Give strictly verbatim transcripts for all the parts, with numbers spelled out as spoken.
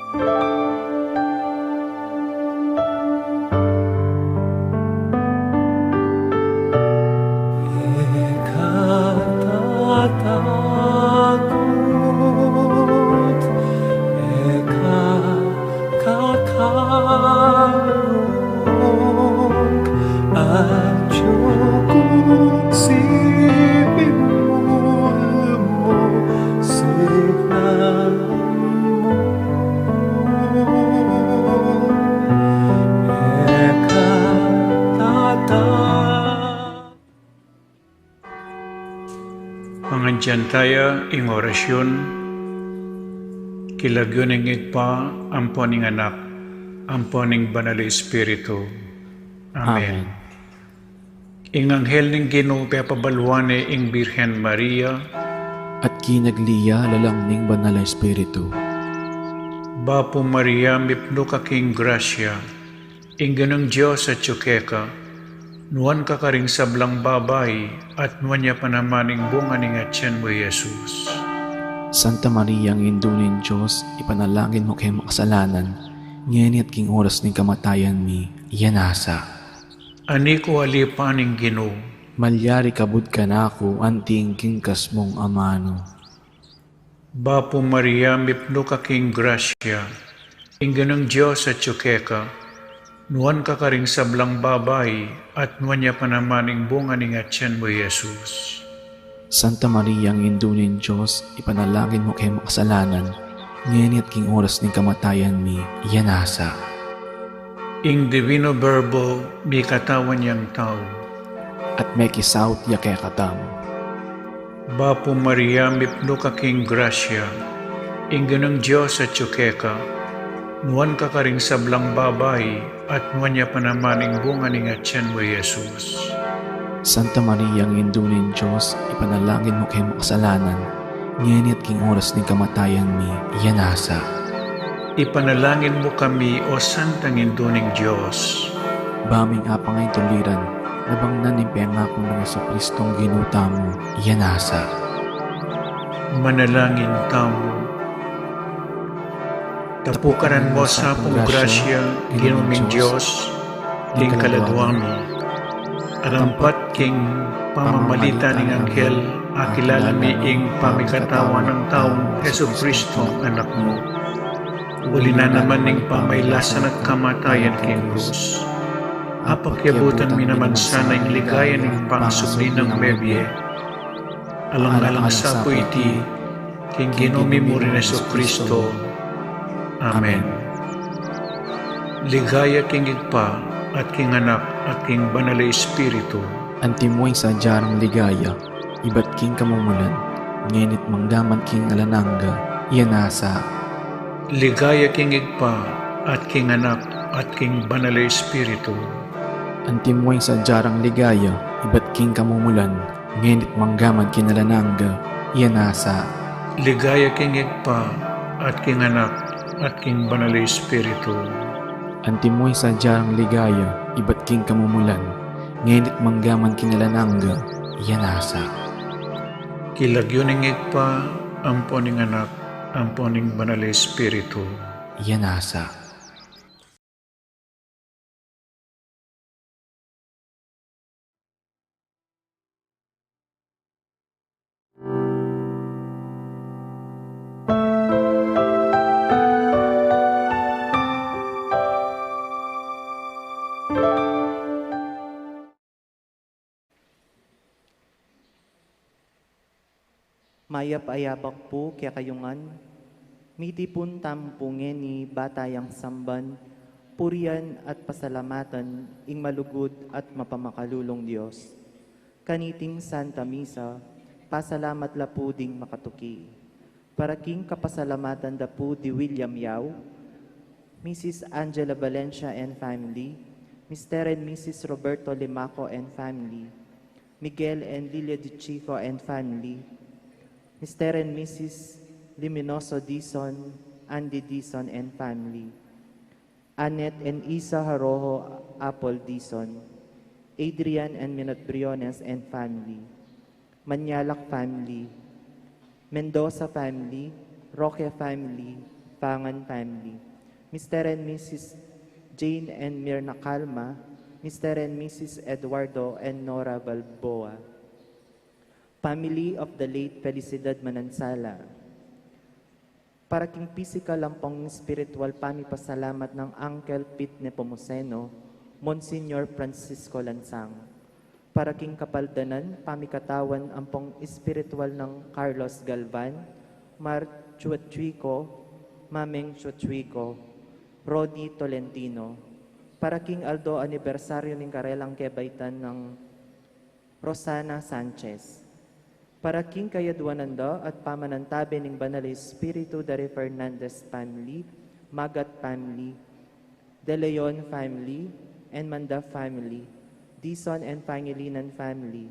E ka tatakut, e ka kakalung, atiu ku sipimul mu, sipnan mu. E ka tatakut. Mangadyan taya ing orasyun, king lagyu ning Ibpa, ampo ning Anak, ampo ning Banal a Espiritu. Amen. Amen. Ing anghel ning Ginu pepabaluan ne ing Birhen Maria. At kinagli ya lalang ning Banal a Espiritu. Bapu Maria, mipnu ka king grasya, ing Ginung Dios atiu keka, nuan ka karing sablang babai, at nuan ya pa naman ing bunga ning atian mu, i Jesus. Santa Maria, Indu ning Dios, ipanalangin mu keng makasalanan, ngeni at king oras ning kamatayan mi. Amen. Ani ku alipan ing Ginu. Malyari kabud kanaku anti ing kingkas mung amanu. Bapu Maria, mipnu ka king grasya, ing Ginung Dios atiu keka, nuan ka karing sablang babai, at nuan ya pa naman ing bunga ning atian mu, i Jesus. Santa Maria, Indu ning Dios, ipanalangin mu keng makasalanan, ngeni at king oras ning kamatayan mi. Amen. Ing Divino Verbo mikatawan yang tau. At mekisaut ya kekatamu. Bapu Maria, mipnu ka king grasya, ing Ginung Dios atiu keka, nuan ka karing sablang babai, at nuan ya pa naman ing bunga ning atian mu, i Jesus. Santa Maria, Indu ning Dios, ipanalangin mu keng makasalanan, ngeni at king oras ning kamatayan mi. Amen. Ipanalangin mu kami, O Santang Indu ning Dios. Ba ming apang a ing tuliran, nabang na ning pengaku nang Jesucristong Ginu tamu. Amen. Manalangin tamu. Tapukanan mu sa pung grasya, Ginu ming Dios, ding kaladua mi. At ampat king pamamagitan ning anghel, akilala mi ing pamikatawan nang taung Jesucristo, Anak mu. Uli na naman ning pamailasan at kamatayan king krus, apakyabutan mi naman sana ing ligaya ning pangasubli nang mebie. Alang-alang sa pu iti, king Ginu mi mu ring Jesucristo. Amen. Ligaya king Ibpa, at king Anak, at king Banal a Espiritu. Antimo ing sadya rang ligaya, ibat king kamumulan, ngeni't manggaman king alang angga. Amen. Ligaya king Ibpa, at king Anak, at king Banal a Espiritu. Antimo ing sadya rang ligaya, ibat king kamumulan, ngeni't manggaman king alang angga. Amen. Ligaya king Ibpa, at king Anak, at king Banal a Espiritu. Antimo ing sadya rang ligaya, ibat king kamumulan, ngeni't manggaman king alang angga. Amen. King lagyu ning Ibpa, ampo ning Anak, ampo ning Banal a Espiritu. Amen. Mayap a yabak pu kekayu ngan. Mitipun tamu pu ngeni ba tayang samban, purian at pasalamatan ing malugud at mapamakalulung Dios. Kaniting Santa Misa, pasalamat la pu ding makatuki. Para king kapasalamatan da pu di William Yao, Missus Angela Valencia and family, Mister and Missus Roberto Limaco and family, Miguel and Lilia Di Chico and family, Mister and Missus Liminoso Dizon, Andy Dizon and family, Annette and Isa Harojo Apple Dizon, Adrian and Minot Briones and family, Manyalak family, Mendoza family, Roque family, Pangan family. Mister and Missus Jane and Mirna Calma, Mister and Missus Eduardo and Nora Balboa. Family of the late Felicidad Manansala. Para king pisikal ampong espiritual pamipasalamat nang Uncle Pete Nepomuceno, Monsignor Francisco Lansang. Para king kapaldanan pamikatawan ampong espiritual nang Carlos Galvan, Mar Chuachuico, Mameng Chuachuico, Rodi Tolentino. Para king aldo anibersaryo ning karelang kebaitan nang Rosana Sanchez. Para king kayadwanan da at pamanantabe ning Banal Espiritu, the Fernandez family, Magat family, De Leon family, and Manda family, Dizon and Pangilinan family,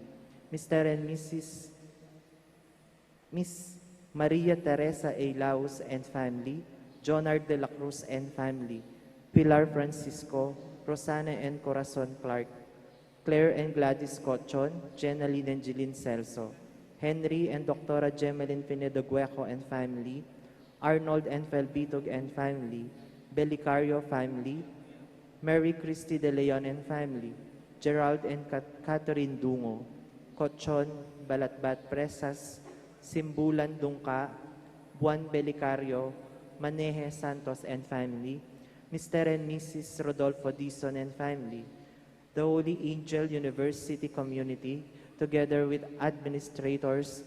Mister and Missus Miss Maria Teresa A. Laus and family, Jonard de la Cruz and family, Pilar Francisco, Rosana and Corazon Clark, Claire and Gladys Cochon, Jenaline and Jeline Celso, Henry and Doctora Jemeline Pinedo Gueco and family, Arnold and Felbitug and family, Belicario family, Mary Christie de Leon and family, Gerald and Kat- Catherine Dungo, Cochon, Balatbat Presas, Simbulan Dungka, Buan Belicario, Maneje Santos and family, Mister and Missus Rodolfo Dizon and family, the Holy Angel University community, together with administrators,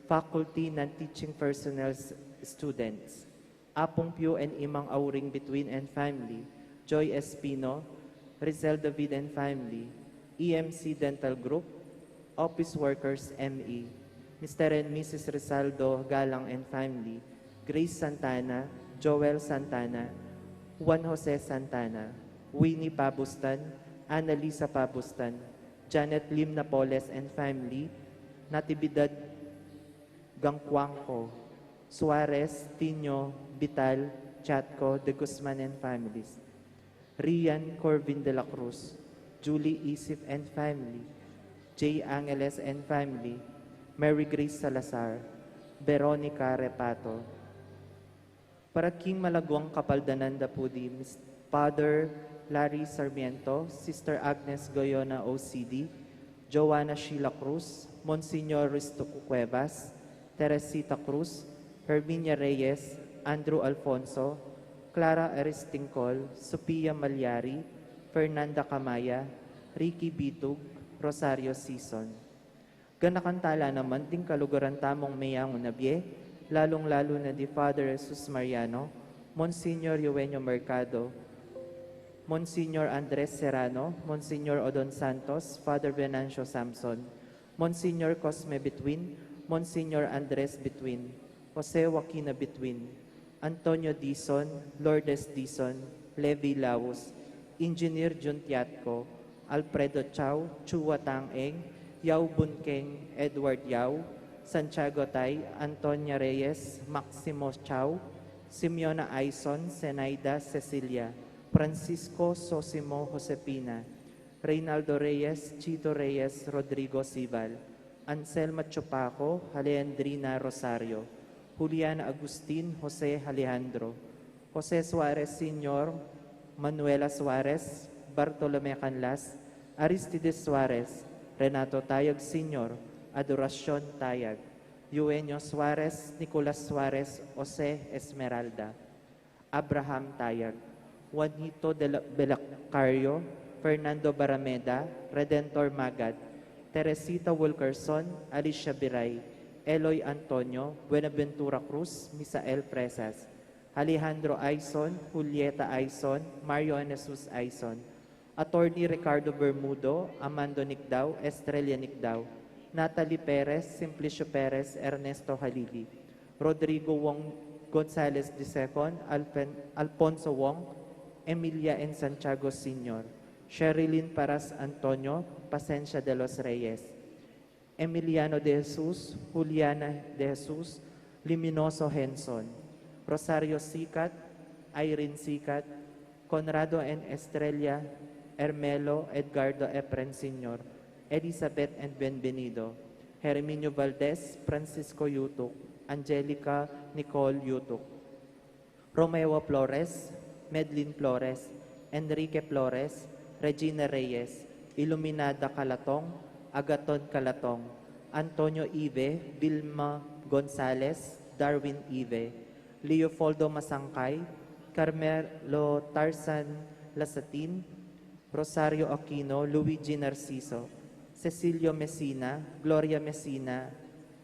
faculty, non-teaching personnel, students. Apung Pio and Imang Auring Between and family, Joy Espino, Rizal David and family, E M C Dental Group, office workers, M E, Mister and Missus Rizaldo Galang and family, Grace Santana, Joel Santana, Juan Jose Santana, Winnie Pabustan, Annalisa Pabustan, Janet Lim Napoles and family, Natividad Gangcuangco, Suarez, Tino, Vital, Chatco, De Guzman and families, Rian Corvin de la Cruz, Julie Isip and family, Jay Angeles and family, Mary Grace Salazar, Veronica Repato. Para king malaguang kapaldanan da pu di Mis- Father Larry Sarmiento, Sister Agnes Goyona O C D, Joanna Sheila Cruz, Monsignor Ristuku Cuevas, Teresita Cruz, Herminia Reyes, Andrew Alfonso, Clara Aristingcol, Sophia Malyari, Fernanda Camaya, Ricky Bitug, Rosario Sison. Ganakan tala naman ding kaluguran tamung meyangu na bie, lalung-lalu na di Father Jesus Mariano, Monsignor Eugenio Mercado, Monsignor Andres Serrano, Monsignor Odon Santos, Father Venancio Samson, Monsignor Cosme Betwin, Monsignor Andres Betwin, Jose Joaquina Betwin, Antonio Dizon, Lourdes Dizon, Levi Laus, Engineer Jun Tiatco, Alfredo Chau, Chua Tang Eng, Yau Bun Keng, Edward Yau, Santiago Tay, Antonia Reyes, Maximo Chau, Simeona Aison, Zenaida Cecilia, Francisco Sosimo Josepina, Reynaldo Reyes, Chito Reyes, Rodrigo Sival, Anselma Chupaco, Alejandrina Rosario, Juliana Agustin, Jose Alejandro, Jose Suarez Senior, Manuela Suarez, Bartolome Canlas, Aristides Suarez, Renato Tayag Senior, Adoracion Tayag, Eugenio Suarez, Nicolas Suarez, Jose Esmeralda, Abraham Tayag, Juanito de la Belicario, Fernando Barameda, Redentor Magad, Teresita Wilkerson, Alicia Biray, Eloy Antonio, Buenaventura Cruz, Misael Presas, Alejandro Aison, Julieta Aison, Mario Jesus Aison, Attorney Ricardo Bermudo, Amando Nicdao, Estrella Nicdao, Natalie Perez, Simplicio Perez, Ernesto Halili, Rodrigo Wong Gonzalez the second, Alpen- Alfonso Wong, Emilia and Santiago Senior, Sherilyn Paras Antonio, Pasencia de los Reyes, Emiliano de Jesus, Juliana de Jesus, Liminoso Henson, Rosario Sicat, Irene Sicat, Conrado and Estrella, Hermelo, Edgardo Efren Senior, Elizabeth and Bienvenido, Herminio Valdez, Francisco Yutuc, Angelica Nicole Yutuc, Romeo Flores, Medlin Flores, Enrique Flores, Regina Reyes, Iluminada Calatong, Agaton Calatong, Antonio Ive, Vilma Gonzalez, Darwin Ive, Leopoldo Masangkay, Carmelo Tarzan Lasatin, Rosario Aquino, Luigi Narciso, Cecilio Messina, Gloria Messina,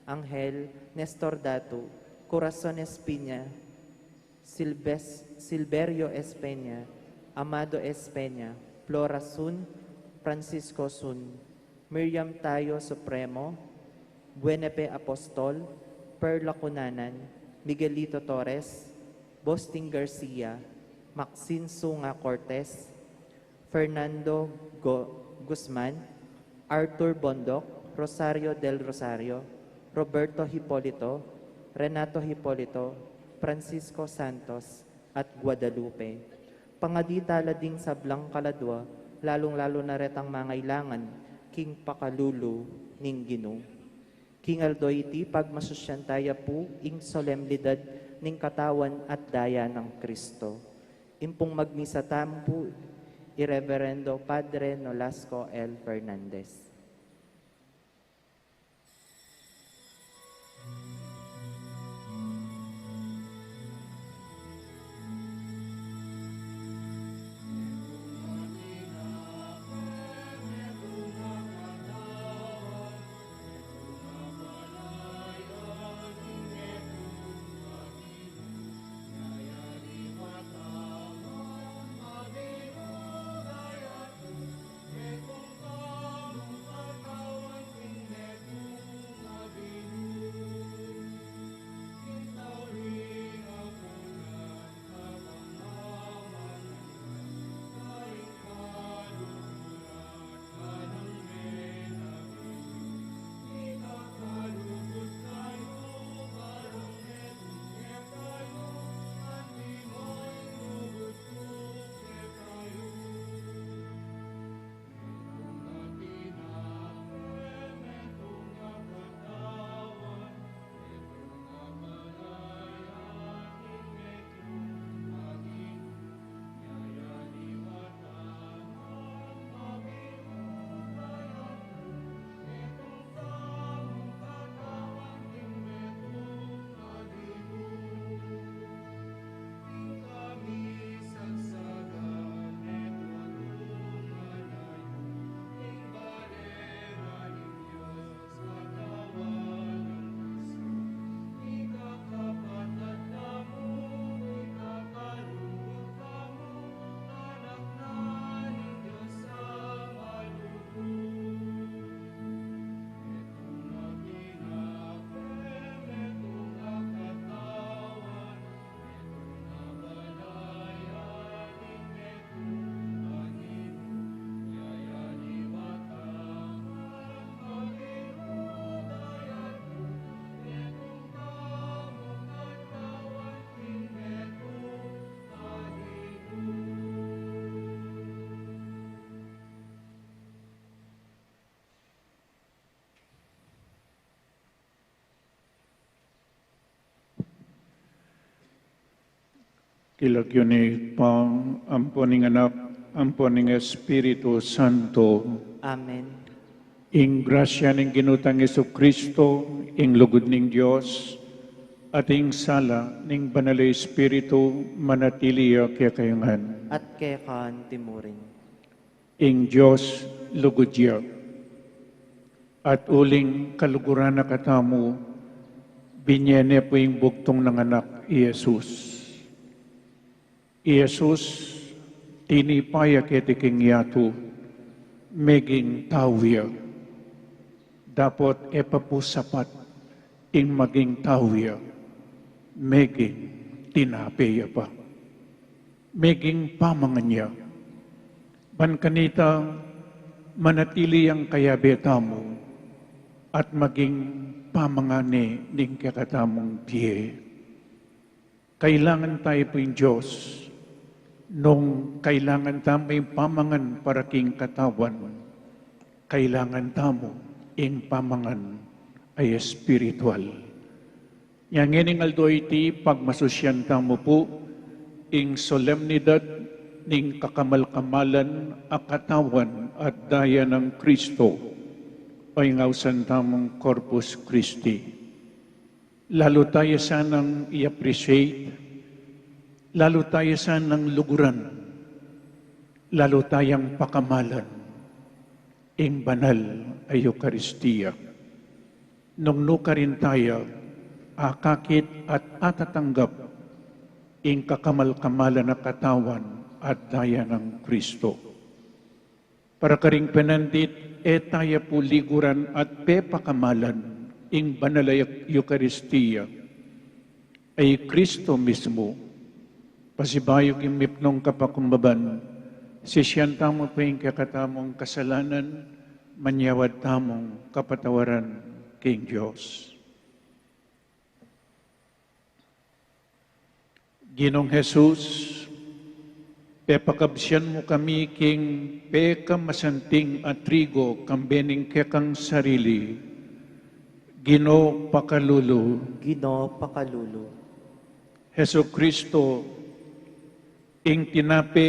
Angel, Nestor Datu, Corazon Espiña, Silves-, Silverio Espeña, Amado Espeña, Flora Sun, Francisco Sun, Miriam Tayo Supremo, Buenepe Apostol, Perla Cunanan, Miguelito Torres, Bosting Garcia, Maxine Sunga Cortez, Fernando Go-, Guzman, Arthur Bondoc, Rosario del Rosario, Roberto Hipolito, Renato Hipolito, Francisco Santos, at Guadalupe. Pangadi tala ding sablang kaladua, lalung-lalu na retang mangailangan king pakalulu ning Ginu. King aldo iti, pagmasusyan taya pu ing solemnidad ning katawan at daya nang Kristo. Ing pung magmisa tamu pu, i Reverendo Padre Nolasco L. Fernandez. King lagyu ning Ibpa, ampo ning Anak, ampo ning Espiritu Santo. Amen. Ing grasya ning Ginu tang Jesucristo, ing lugud ning Dios, at ing sala ning Banal a Espiritu, manatili ya kekayu ngan. At keka anti mu rin. Ing Dios lugud ya. At uling kaluguran na katamu, binye ne pu ing bugtung nang Anak, i Jesus. I Jesus, tinipa ya keti king yatu, meging tau ya. Dapot e pa pu sapat ing maging tau ya, meging tinape ya pa. Meging pamangan ya. Ban kanita, manatili yang kayabe tamu, at maging pamangan ne ning kekatamung bie. Kailangan tamu pu ing Dios. Nung kailangan tamu ing pamangan para king katawan, kailangan tamu ing pamangan a espiritual. Nya ngening aldo iti, pagmasusyan tamu pu Ing solemnidad ning kakamal-kamalan a katawan at daya nang Kristo, o ing ausan tamung Corpus Christi. Lalu taya sanang i-appreciate, lalu taya sanang luguran, lalu tayang pakamalan ing banal a Eukaristia. Nung nukarin taya akakit at atatanggap ing kakamal-kamalan a katawan at daya nang Kristo. Para karing penandit, e taya pu liguran at pepakamalan ing banal a Eukaristia, a i Kristo mismu, pasibayu king mipnung kapakumbaban, sisian tamu pu ing kekatamung kasalanan, manyawad tamung kapatawaran king Dios. Ginung Jesus, pepakabsian mu kami king pekamasanting a trigo kambe ning kekang sarili. Ginu, pakalulu. Ginu, pakalulu. Jesucristo, ing tinape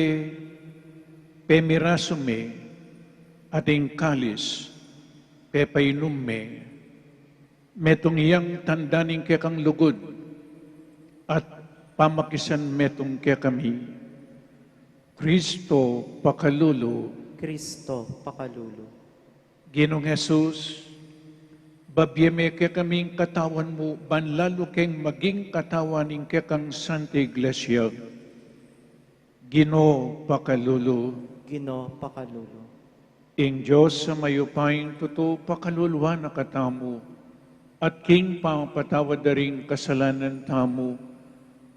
pemirasu me at ing kalis pepainum me, metung yang tanda ning kekang lugud at pamakisan metung kekami. Kristo, pakalulu. Kristo, pakalulu. Ginung Jesus, babie me kekami ing katawan mu, ban lalu keng maging katawan ning kekang Santa Iglesia. Ginu, pakalulu. Ginu, pakalulu. Ing Dios a mayupayang tutu pakaluluan na katamu, at king pamapatawad da ring kasalanan tamu,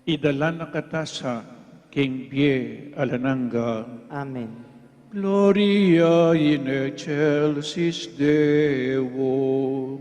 idala na kata sa king bie alang angga. Amen. Gloria in excelsis Deo.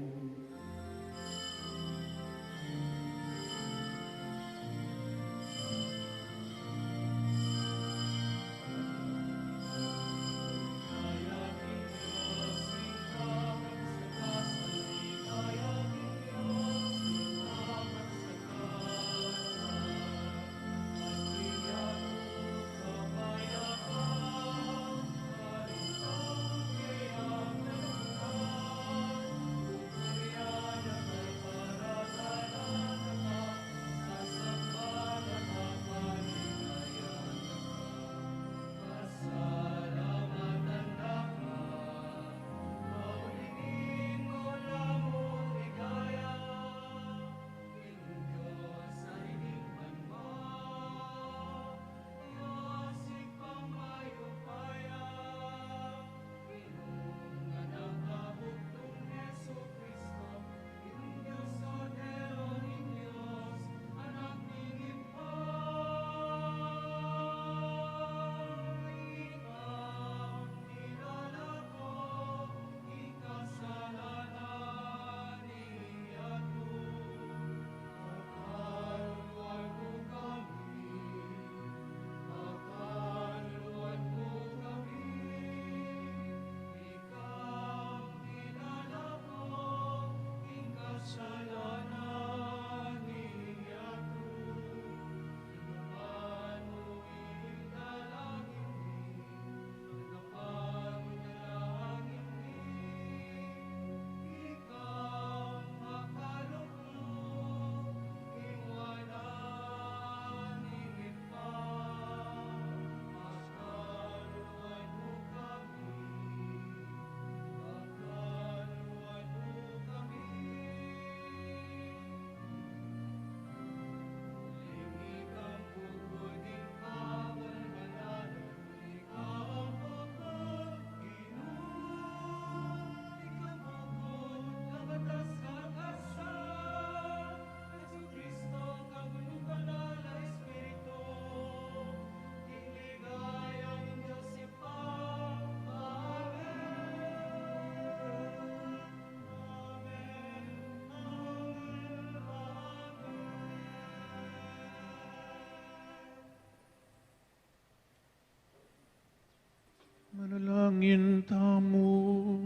Manalangin tamu.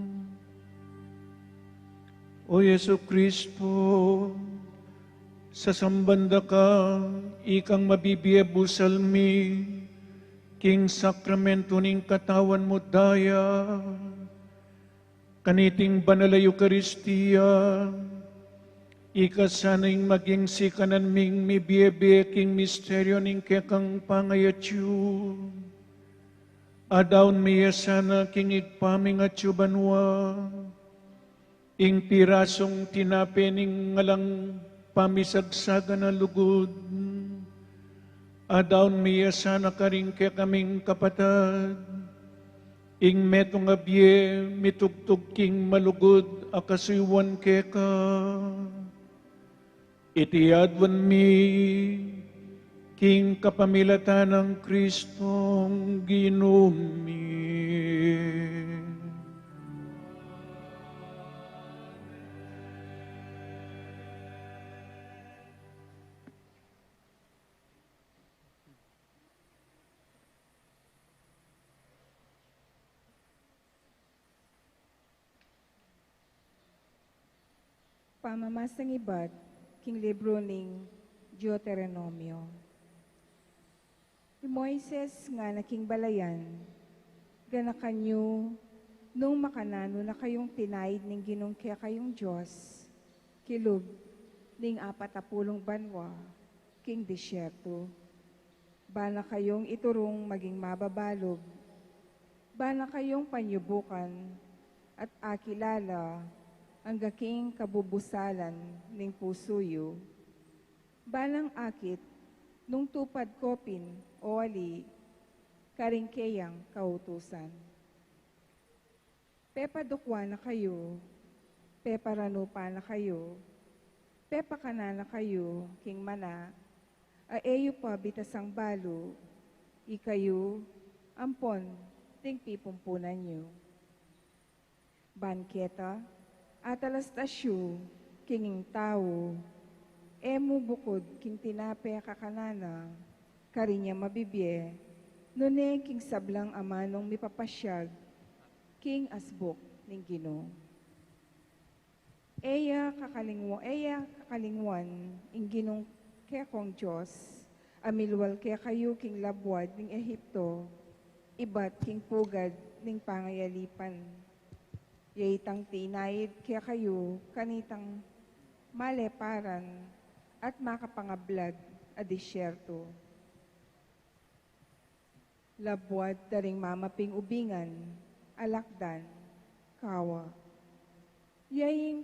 O Jesucristo, Sasamban da ka, ikang mabibie busal mi, king sakramentu ning katawan mu daya, kaniting banal a Eukaristia, ika sana ing maging sikanan ming mibie-bie king misteryo ning kekang pangayatyu. Adaun mi ya sana king Ibpa ming atyu banua, ing pirasung tinape ning alang pamisagsagan a lugud. Adaun mi ya sana karing kekaming kapatad, ing metung a bie mitugtug king malugud a kasuyuan keka. Iti aduan mi king kapamilatan nang Kristong Ginu mi. Pamamasang ibat king libru ning Deuteronomio. I Moises ngana king balayan, ganakan yu nung makananu na kayung tinaid ning Ginung kekayung Dios, kilub ning apat a pulung banua king disyertu. Ba na kayung iturung maging mababalub, ba na kayung panyubukan at akilala angga king kabubusalan ning pusu yu, ba nang akit nung tupad ko pin o ali karing keyang kautusan. Pepadukwa na kayu, peparanupa na kayu, pepakanan na kayu king mana a e yu pa bitasang balu, ikayu ampon ding pipumpunan yu. Ban keta, atalastas yu king ing tau e mu bukud king tinape kakanan na, karin ya mabibie, nune king sablang amanung mipapasyag king asbuk ning Ginu. E ya kakalingwa-, e ya kakalingwan ing Ginung kekong Dios a milwal kekayu king labuad ning Ehipto, ibat king pugad ning pangayalipan. Ya itang tinaid kekayu kanitang maleparan at makapangablad a disyertu. Labuad da ring mamaping ubingan, alakdan, kawa. Ya ing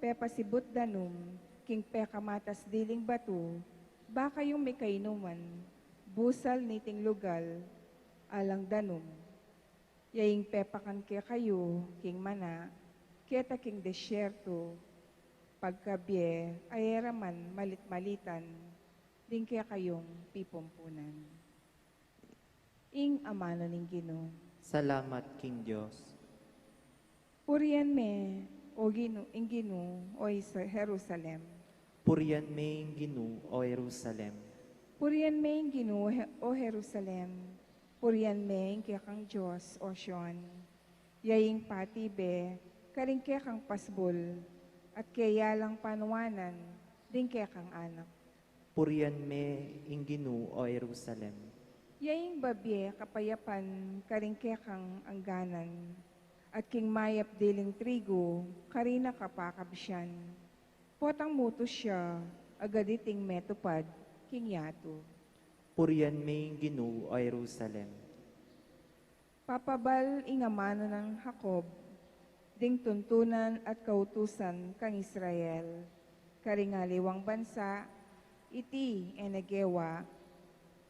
pepasibut danum king pekamatas diling batu, ba kayung mikainuman, busal niting lugal, alang danum. Ya ing pepakan kekayu king mana, keta king disyertu, pagkabie a e ra man malit-malitan ding kekayung pipumpunan. Ing amanu ning Ginu. Salamat king Dios. Purian me, o Ginu, ing Ginu, o Isa-, Jerusalem. Purian me ing Ginu, o Jerusalem. Purian me ing Ginu, o Je-, o Jerusalem. Purian me ing kekang Dios, o Sion. Ya ing patibe karing kekang pasbul, at keya lang panuanan ding kekang anak. Purian me ing Ginu, o Jerusalem. Ya ing babie kapayapan karing kekang angganan, at king mayap diling trigu karing kapakabsian. Potang mutus ya, agad iting metupad king yatu. Purian me ing Ginu, o Jerusalem. Papabal ing amanu nang Jacob, ding tuntunan at kautusan kang Israel, karing aliwang bansa, iti e na gewa,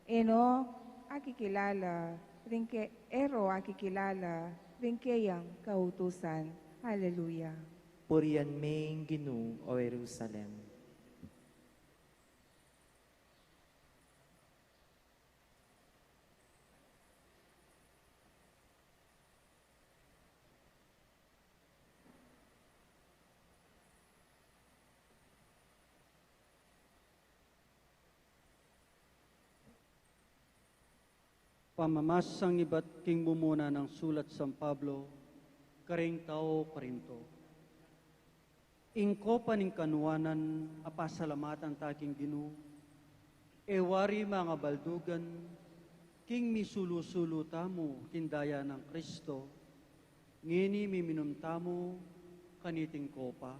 e no akikilala ring ke-, e ro akikilala ring keyang kautusan. Haleluya. Purian me ing Ginu, o Jerusalem. Pamamasang ibat king mumuna nang sulat San Pablo karing tau Corinto. Ing kopa ning kanuanan a pasalamatan ta king Ginu, e wari mangabaldugan, king misulu-sulu tamu king daya nang Kristo, ngeni miminum tamu kaniting kopa.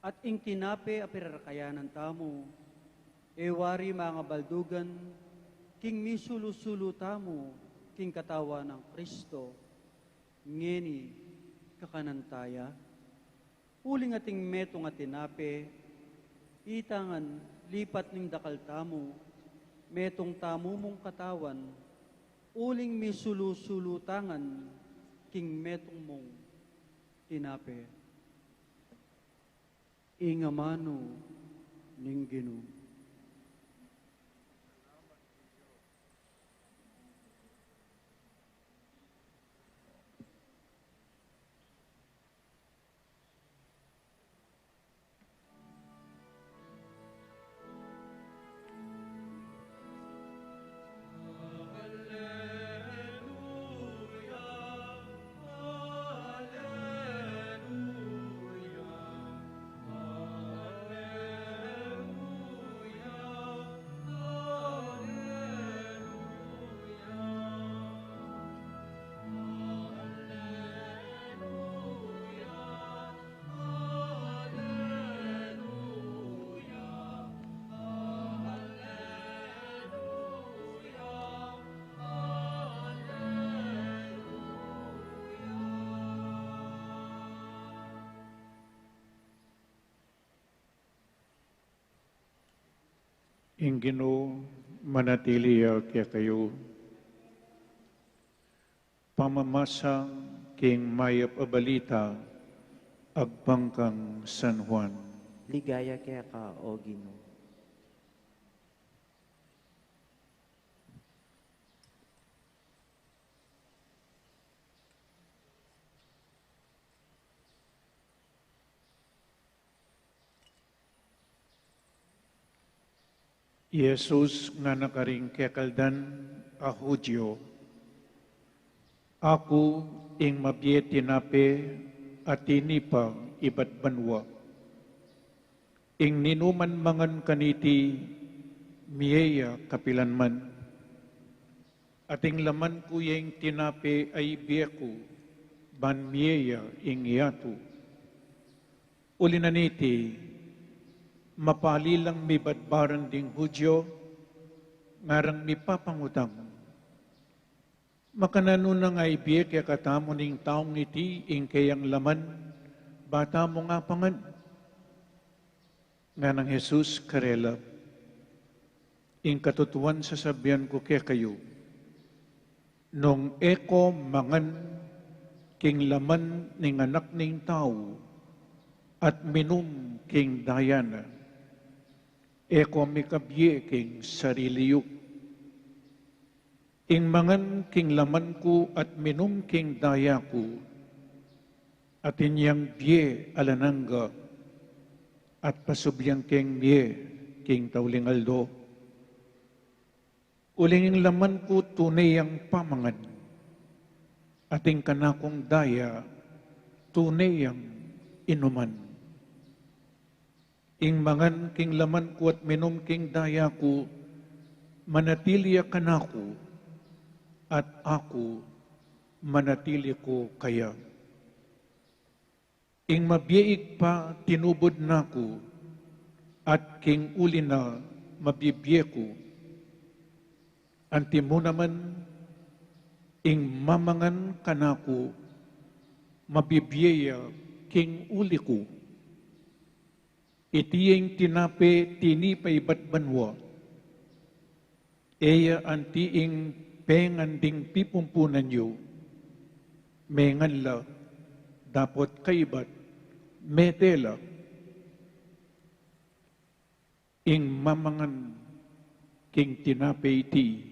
At ing tinape a pirarakayanan tamu, e wari mangabaldugan, king misulu-sulu tamu king katawan nang Kristo, ngeni kakanan ta ya. Uling ating metung a tinape, ita ngan lipat ning dakal tamu, metung tamu mung katawan, uling misulu-sulu ta ngan king metung mung tinape. Ing amanu ning Ginu. Ing Ginu manatili ya kekayu. Pamamasa king Mayap a Balita agpang kang San Juan. Ligaya keka, O Ginu. I Jesus ngana karing kekaldan a Judio, "Aku ing mabie tinape a tinipa ibat banua. Ing ninuman mangan kaniti, mie ya kapilanman. At ing laman ku ya ing tinape a ibie ku, ban mie ya ing yatu." Uli na niti, mapali lang mibadbaran ding Judio, ngarang mipapangutang, "Makananu nang aibie kekatamu ning taung iti ing keyang laman, ba tamu nga pangan?" Nganang Jesus karela, "Ing katutuan sasabian ku kekayu, nung e ko mangan king laman ning Anak ning Tau at minum king daya na, e ko mikabie king sarili yu. Ing mangan king laman ku at minum king daya ku, atin yang bie alang angga, at pasublian keng mie king tauling aldo. Uling ing laman ku tune yang pamangan, at ing kanakung daya tune yang inuman. Ing mangan king laman ku at minum king daya ku, manatili ya kanaku, at aku manatili ku kaya. Ing mabie Ibpa tinubud na ku, at king uli na mabibie ku. Antimo naman, ing mamangan kanaku, mabibie ya king uli ku. Iti ya ing tinape tinipa ibat banua. E ya anti ing pengan ding pipumpunan yu, mengan la, dapot kaybat mete la. Ing mamangan king tinape iti,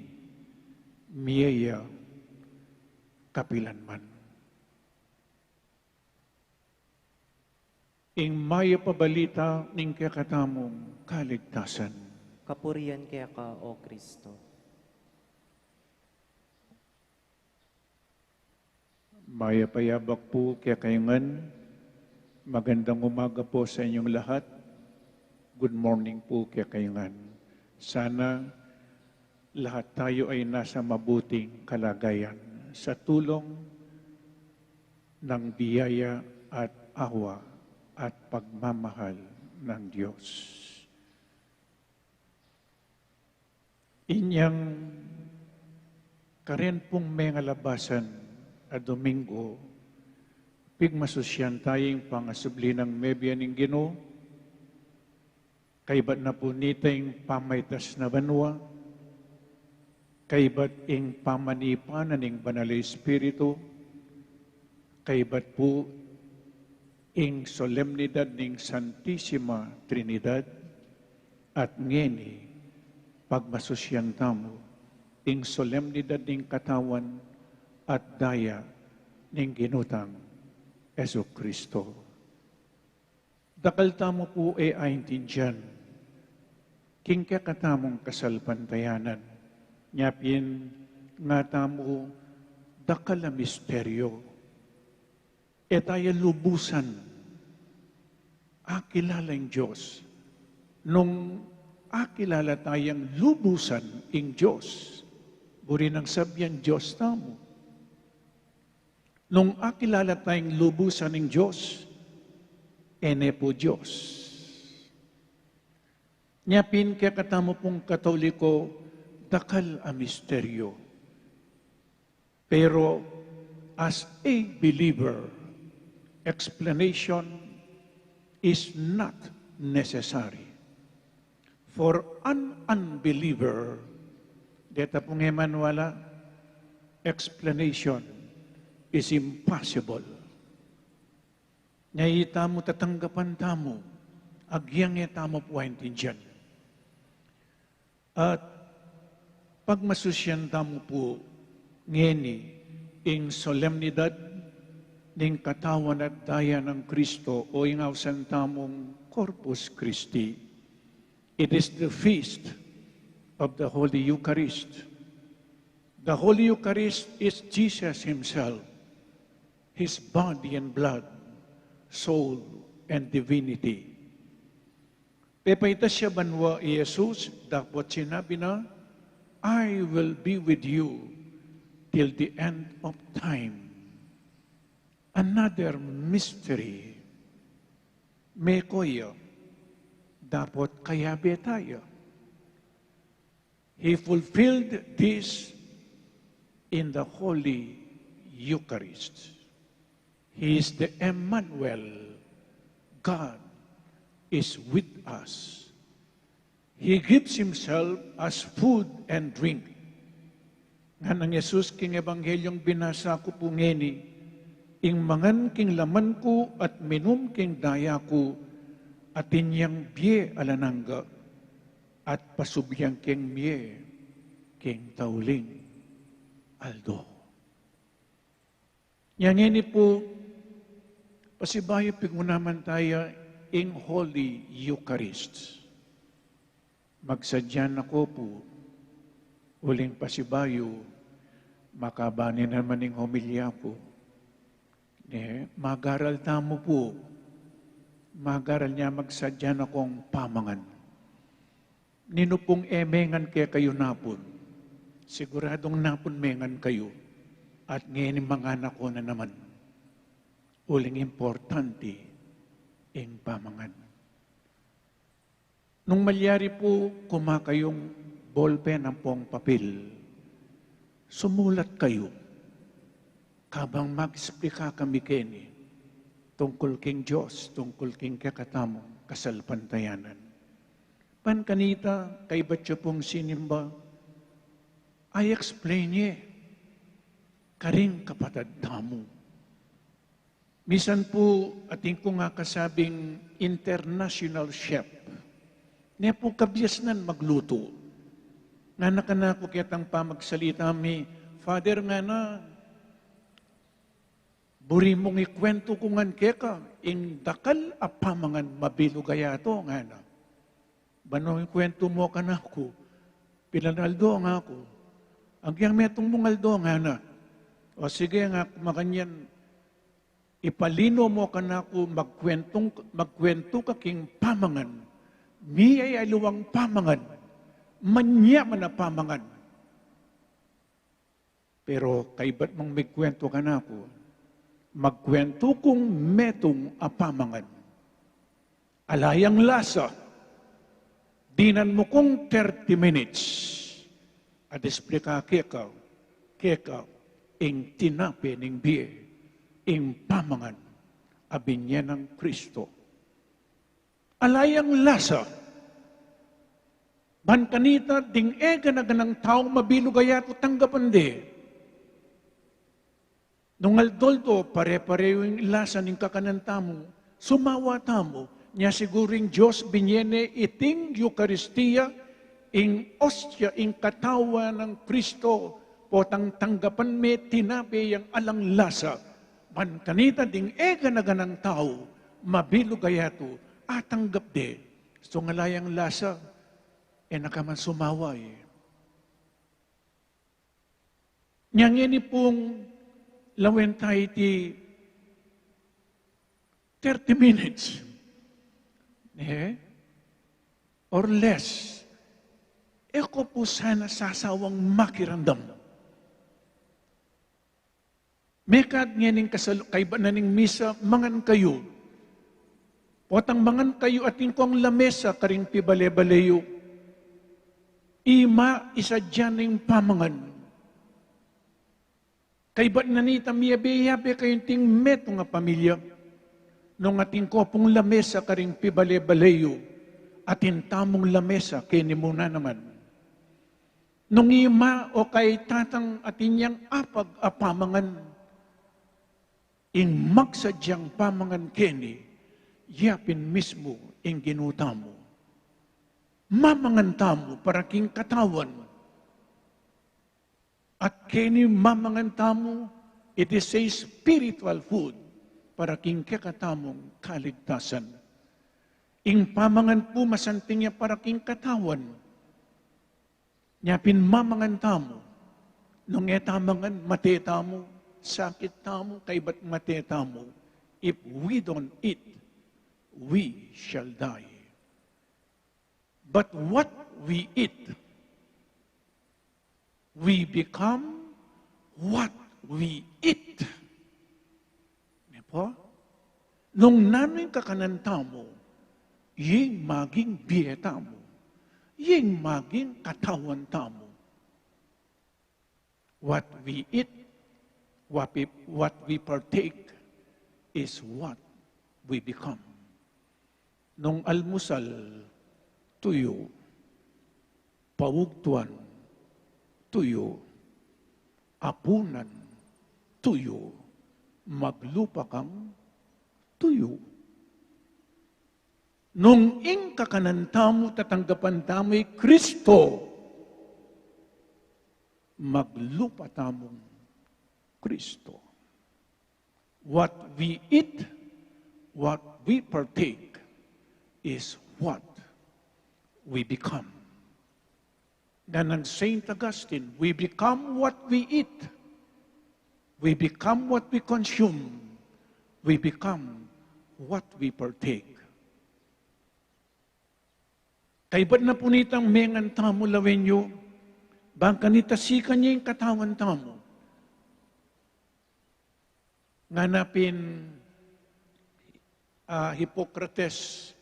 mie ya kapilanman." Ing mayap a balita ning kekatamung kaligtasan. Kapurian keka, O Kristo. Mayap a yabak pu kekayu ngan. Magandang umaga po sa inyong lahat. Good morning po kekayu ngan. Sana lahat tayo ay nasa mabuting kalagayan sa tulong ng biyaya at awa at pagmamahal ng Diyos. Inyang karen pung mengalabasan a Domingo, pigmasusyan tayu ing pangasubli nang mebie ning Ginu, kaybat na pu nita ing pamaitas na banua, kaybat ing pamanipa na ning Banal a Espiritu, kaybat pu ing solemnidad ning Santisima Trinidad, at ngeni pagmasusyan tamu ing solemnidad ning katawan at daya ning Ginu tang Jesucristo. Dakal tamu pu e aintindian king kekatamung kasalpantayanan, nya pin ngatamu dakal a misteryo. E taya lubusan akilala ing Dios. Nung akilala tayang lubusan ing Dios, buri nang sabian Dios tamu. Nung akilala tayang lubusan ing Dios, e ne pu Dios. Nya pin kekatamu pung Katoliko, dakal a misteryo. Pero as a believer, explanation is not necessary. For an unbeliever, deta pung e maniwala, explanation is impossible. Nya itamu tatanggapan tamu, agyang e tamu pu aintindian. At pagmasusyan tamu pu ngeni ing solemnidad ning katawan at daya nang Kristo o ing ausan tamung Corpus Christi. It is the feast of the Holy Eucharist. The Holy Eucharist is Jesus Himself, His body and blood, soul, and divinity. Pepaitas ya banua i Jesus, dapot sinabi na, "I will be with you till the end of time." Another mystery. Meko ya, dapot kayabe taya. He fulfilled this in the Holy Eucharist. He is the Emmanuel. God is with us. He gives Himself as food and drink. Nganang Jesus king Ebanghelyo binasa ku pu ngeni, "Ing mangan king laman ku at minum king daya ku, atin yang bie alang angga, at pasubli yang keng mie king tauling aldo." Nya ngeni pu, pasibayu pigunaman taya ing Holy Eucharist. Magsadya na ku pu, uling pasibayu, makaba ne naman ing homilya ku. Ne, magaral tamu pu, magaral nya magsadya na kung pamangan. Ninu pung e mengan kekayu napun, siguradung napun mengan kayu, at ngeni mangan na ku na naman. Uling importante ing pamangan. Nung malyari pu, kuma kayung bolpen ampong papil, sumulat kayu. Kabang mag-explica kami keni tungkul king Dios, tungkul king kekatamung kasalpantayanan. Ban kanita, kaybat ya pung sinimba, i-explain ye karing kapatad tamu. Misan pu, atin kung akasabing international chef. Ne pu kabiasnan maglutu. Ngana kanaku ketang pamagsalita mi, "Father," ngana, "buri mung ikwentu ku ngan keka ing dakal a pamangan mabilug a yatu?" ngana. "Ban nung ikwentu mu kanaku, pilan aldo?" ngaku. "Agyang metung mung aldo," ngana. "O sige," ngaku, "makanyan Ipalino mo kanaku, magkuentung, magkuentu ka king pamangan. Mie ya aliwang pamangan. Manyaman a pamangan. Pero kaybat mung migkuentu kanaku, magkuentu kung metung a pamangan. Ala yang lasa, dinan mu kung thirty minutes. At esplika keka, keka, ing tinape ning bie, ing pamangan a binie nang Kristo. Ala yang lasa. Ban kanita ding e gana-ganang tau mabilug a yatu tanggapan de. Nung aldo-aldo, pare-parehu ing lasa ning kakanan tamu, sumawa tamu, nya siguru ing Dios binie ne iting Eukaristia, ing ostia, ing katawan nang Kristo, potang tanggapan me tinape yang alang lasa. Ban kanita ding e gana-ganang tau mabilug a yatu, atanggap de. Sung ala yang lasa, e na ka man sumawa e. Nya ngeni pung lawen tayu iti thirty minutes, eh, or less, e ko pu sana sasawang makiramdam. Mekad ngening kasal-, kaybat na ning misa, mangan kayu. Potang mangan kayu, atin kong lamesa karing pibale-bale yu. Ima, isadya ning pamangan. Kaybat na nita, miyabe-yabe kayu ing metung a pamilya. Nung atin ko pung lamesa karing pibale-bale yu, atin tamung lamesa keni mu na naman. Nung ima o kay tatang atin yang apag a pamangan, ing magsadyang pamangan keni, ya pin mismu ing Ginu tamu. Mamangan tamu para king katawan. At keni mamangan tamu, it is a spiritual food para king kekatamung kaligtasan. Ing pamangan pu masanting ya para king katawan. Nya pin mamangan tamu, nung e ta mangan, mate tamu, sakit tamu, kaybat mate tamu. If we don't eat, we shall die. But what we eat, we become what we eat. Ne pu? Nung nanu ing kakanan tamu, ing maging bie tamu, ing maging katawan tamu. What we eat, what we, what we partake is what we become. Nung almusal, tuyu. Paugtuan, tuyu. Apunan, tuyu. Maglupa kang, tuyu. Nung ing kakanan tamu, tatanggapan tamu i Kristo, maglupa tamung Kristo. What we eat, what we partake, is what we become. Nganang Saint Augustine, we become what we eat. We become what we consume. We become what we partake. Kaybat na pu nitang mengan tamu, lawen yu, bang kanita sikan ya ing katawan tamu. Ngana pin, ah, Hippocrates,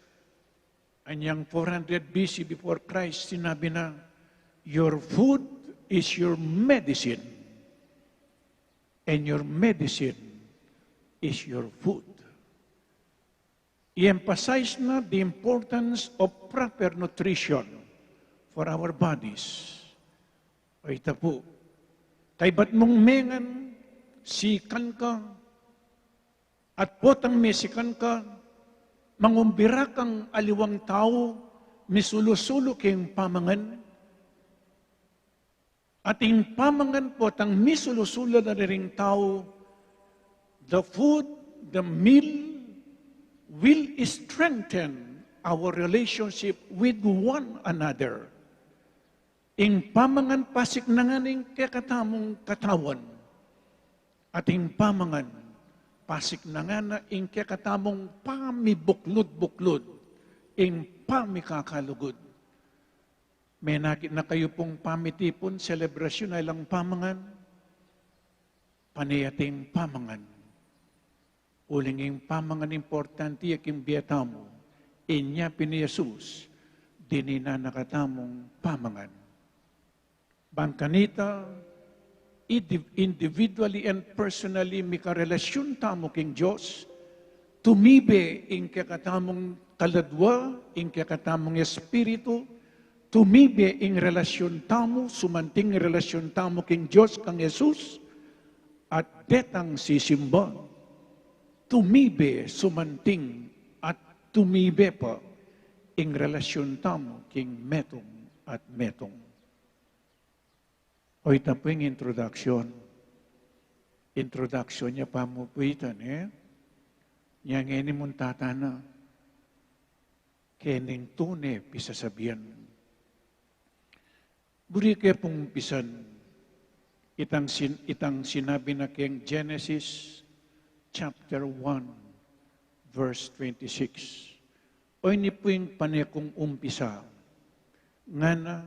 anyang four hundred B C before Christ, sinabi na, "Your food is your medicine, and your medicine is your food." I-emphasize na the importance of proper nutrition for our bodies. O ita pu, kaybat mung mengan, sikan ka, at potang mesikan ka, mangumbira kang aliwang tau, misulu-sulu king pamangan, at ing pamangan potang misulu-sulu na ring tau, the food, the meal, will strengthen our relationship with one another. Ing pamangan pasiknangan ing kekatamung katawan, at ing pamangan Pasiknangan na ing kekatamung pamibuklud-buklud, ing pamikakalugud. Menakit na kayu pung pamitipun, selebrasyun, alang pamangan, pane ating pamangan. Uling ing pamangan importante ya king bie tamu, inya pin i Jesus, dininan na katamung pamangan. Bang kanita, indi-, individually and personally, mikarelasyon tamu king Dios, tumibe ing kekatamung kaladwa, ing kekatamung espiritu, tumibe ing relasyon tamu, sumanting ing relasyon tamu king Dios, kang Jesus, at detang sisimba, tumibe, sumanting, at tumibe pa ing relasyon tamu king metung at metung. O, ita pu ing introduction. Introduction ya pa mu pu ita, ne? Nya ngeni mu tatanan, keng tune pisasabian. Buri ke pung umpisan, itang sin-, itang sinabi na keng Genesis chapter one, verse twenty-six. O, ini pu ing pane kung umpisa. Ngana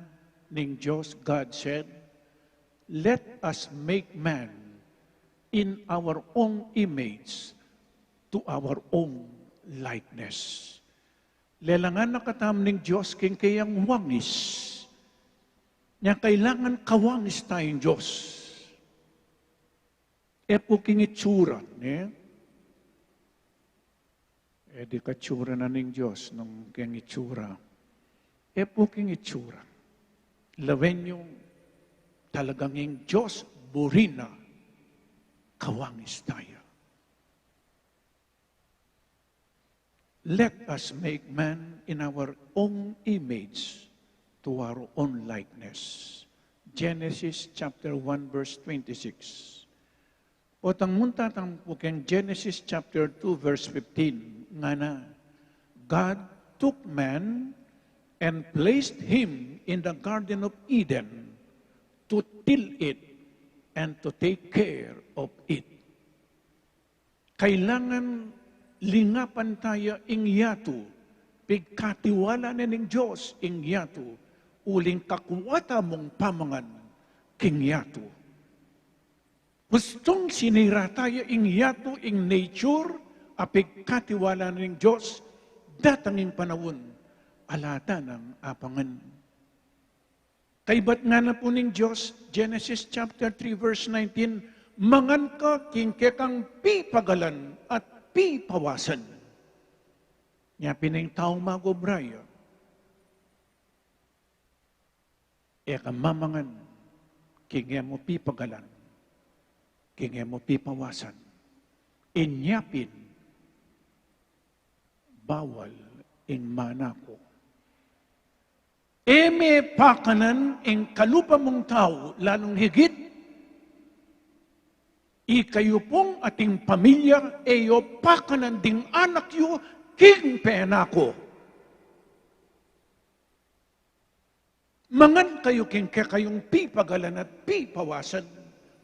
ning Dios, God said, "Let us make man in our own image, to our own likeness." Lelangan na katamu ning Dios king keyang wangis. Nya kailangan kawangis taya ning Dios. E pu king itsura, ne? E di katsura na ning Dios nung keng itsura. E pu king itsura. Lawen yu, talagang ing Dios buri na kawangis taya. "Let us make man in our own image, to our own likeness." Genesis chapter one, verse twenty-six. Potang mu tatanan pu keng Genesis chapter two, verse fifteen, ngana, "God took man and placed him in the Garden of Eden to till it and to take care of it." Kailangan lingapan taya ing yatu, pigkatiwala na ning Dios ing yatu, uling kakua tamung pamangan king yatu. Pustung sinira taya ing yatu, ing nature, a pigkatiwala na ning Dios, datang ing panaun, ala ta nang apangan. Kaybat ngana pu ning Dios, Genesis chapter three, verse nineteen, "Mangan ka king kekang pipagalan at pipawasan." Nya pin ing taung magobra ya, e ka mamangan king e mu pipagalan, king e mu pipawasan. Inya pin, bawal ing mana ku. E me pakanan ing kalupa mung tau, lalung higit ikayu pung ating pamilya, e yu pakanan ding anak yu king pena ku. Mangan kayu king kekayung pipagalan at pipawasan,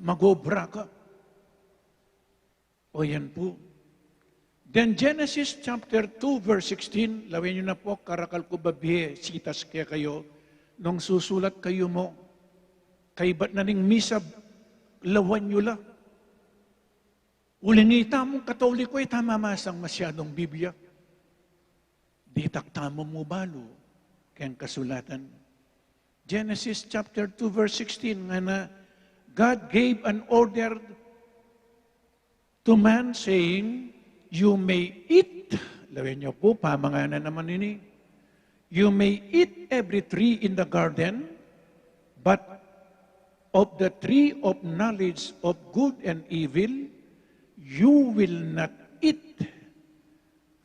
magobra ka. O yan pu. Then Genesis chapter two, verse sixteen, lawen yu na pu, karakal ku babie sitas kekayu, nung susulat kayu mu, kaybat na ning misa, lawen yu la. Uling itamung Katoliko, e ta mamasang masyadung Biblia. Ditak tamu mu balu keng kasulatan. Genesis chapter two, verse sixteen, ngana, "God gave an order to man, saying, 'You may eat,'" lawen yu pu, pamangan na naman ini, "'You may eat every tree in the garden, but of the tree of knowledge of good and evil, you will not eat,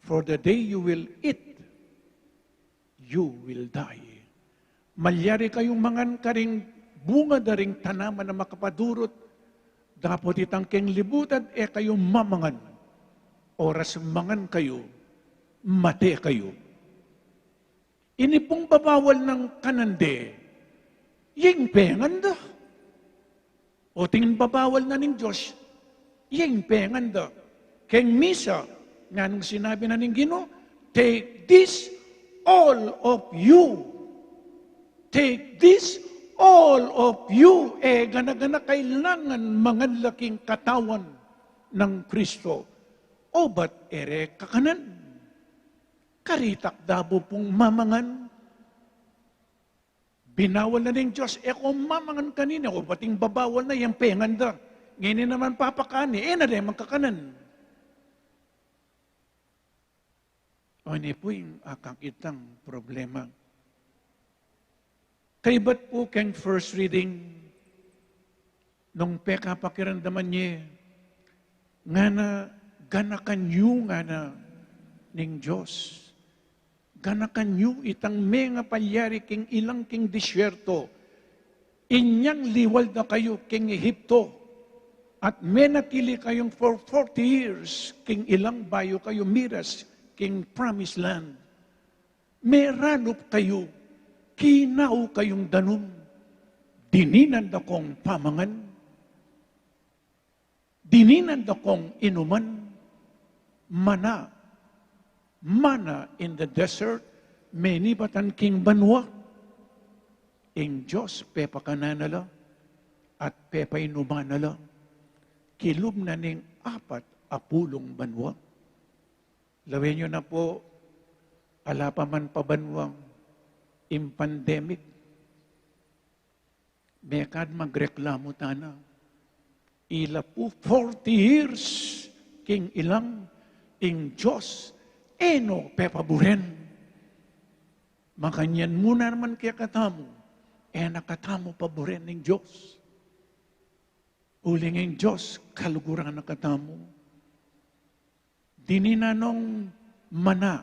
for the day you will eat, you will die.'" Malyari kayung mangan karing bunga da ring tanaman a makapadurut, dapot itang keng libutan e kayu mamangan. Oras mangan kayu, mate kayu. Ini pung babawal nang kanan de, ing pengan da. O, tingin, babawal na ning Dios, ing pengan da. Keng misa, nganung sinabi na ning Ginu, "Take this, all of you." Take this, all of you. E gana-gana kailangan mangan la king katawan nang Kristo. O ba't e re kakanan? Karitak da bu pung mamangan? Binawal na ning Dios, e ko mamangan kanini, o ba't ing babawal na, yang pengan da. Ngeni naman papakani, e na de mangkakanan. O, ini pu ing akakitang problema. Kaybat pu keng first reading, nung pekapakiramdaman ye, ngana, ganakan yu ngana ning Dios. Ganakan yu itang mengapalyari king ilang king disyerto. Inyang liwal da kayu king Ehipto, at menatili kayung for forty years king ilang bayu kayu miras king promised land. Meranup kayu, kinau kayung danum, dininan da kong pamangan. Dininan da kong inuman, mana, mana in the desert, menibatan king banua. Ing Dios pepakanan na la, at pepainuman na la, kilub na ning apat a pulung banua. Lawen yu na pu, ala pa man pabanua ing pandemic, mekad magreklamu tana. Ila pu forty years king ilang, ing Dios e no pepaburen. Makanyan mu na naman kekatamu, e na katamu paburen ning Dios. Uling ing Dios kaluguran na katamu. Dininan nong mana,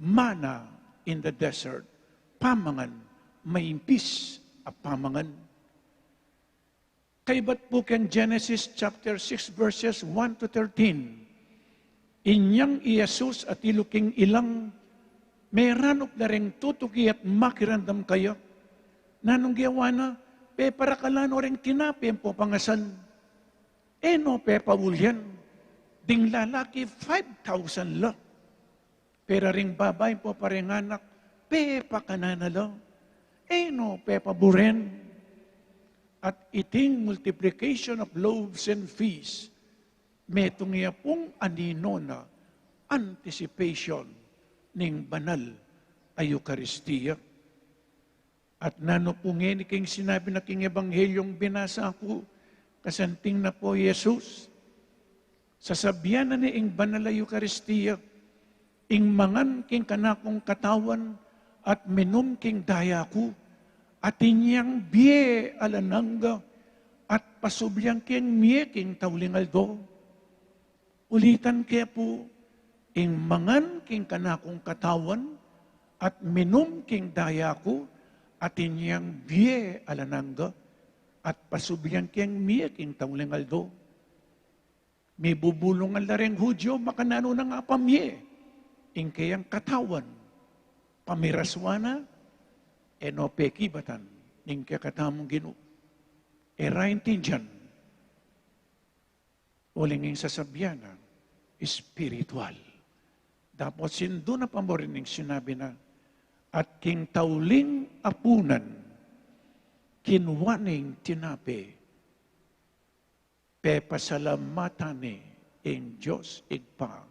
mana in the desert, pamangan, maimpis a pamangan. Kaybat pu keng Genesis chapter six, verses one to thirteen. Inyang i Jesus atilu king ilang, meranup la reng tutuki at makiramdam kaya. Nanung gewa na, peparakalan no reng tinape ampong pangasan. E no pepauli yan. Ding lalaki, five thousand la. Pero ring babai ampong parenganak, pepakanan na la. E no pepaburen. At iting multiplication of loaves and fish, metung ya pung anino na, anticipation ning banal a Eukaristia. At nanu pu ngeni king sinabi na king Ebanghelyung binasa ku, kasanting na pu i Jesus, sasabian na ne ing banal a Eukaristia, ing mangan king kanakung katawan at minum king daya ku, atin yang bie alang angga, at pasublian keng mie king tauling aldo. Ulitan ke pu, ing mangan king kanakung katawan at minum king daya ku, atin yang bie alang angga, at pasublian keng mie king tauling aldo. Mibubulungan la reng Judio, makananu na nga pamie ing keyang katawan, pamirasuan na, e no pekibatan ning kekatamung Ginu. E ra intindian. Uling ing sasabian na, espiritual. Dapot sindu na pa mu rin ing sinabi na, at king tauling apunan, kinua ne ing tinape, pepasalamatan ne ing Dios Ibpa,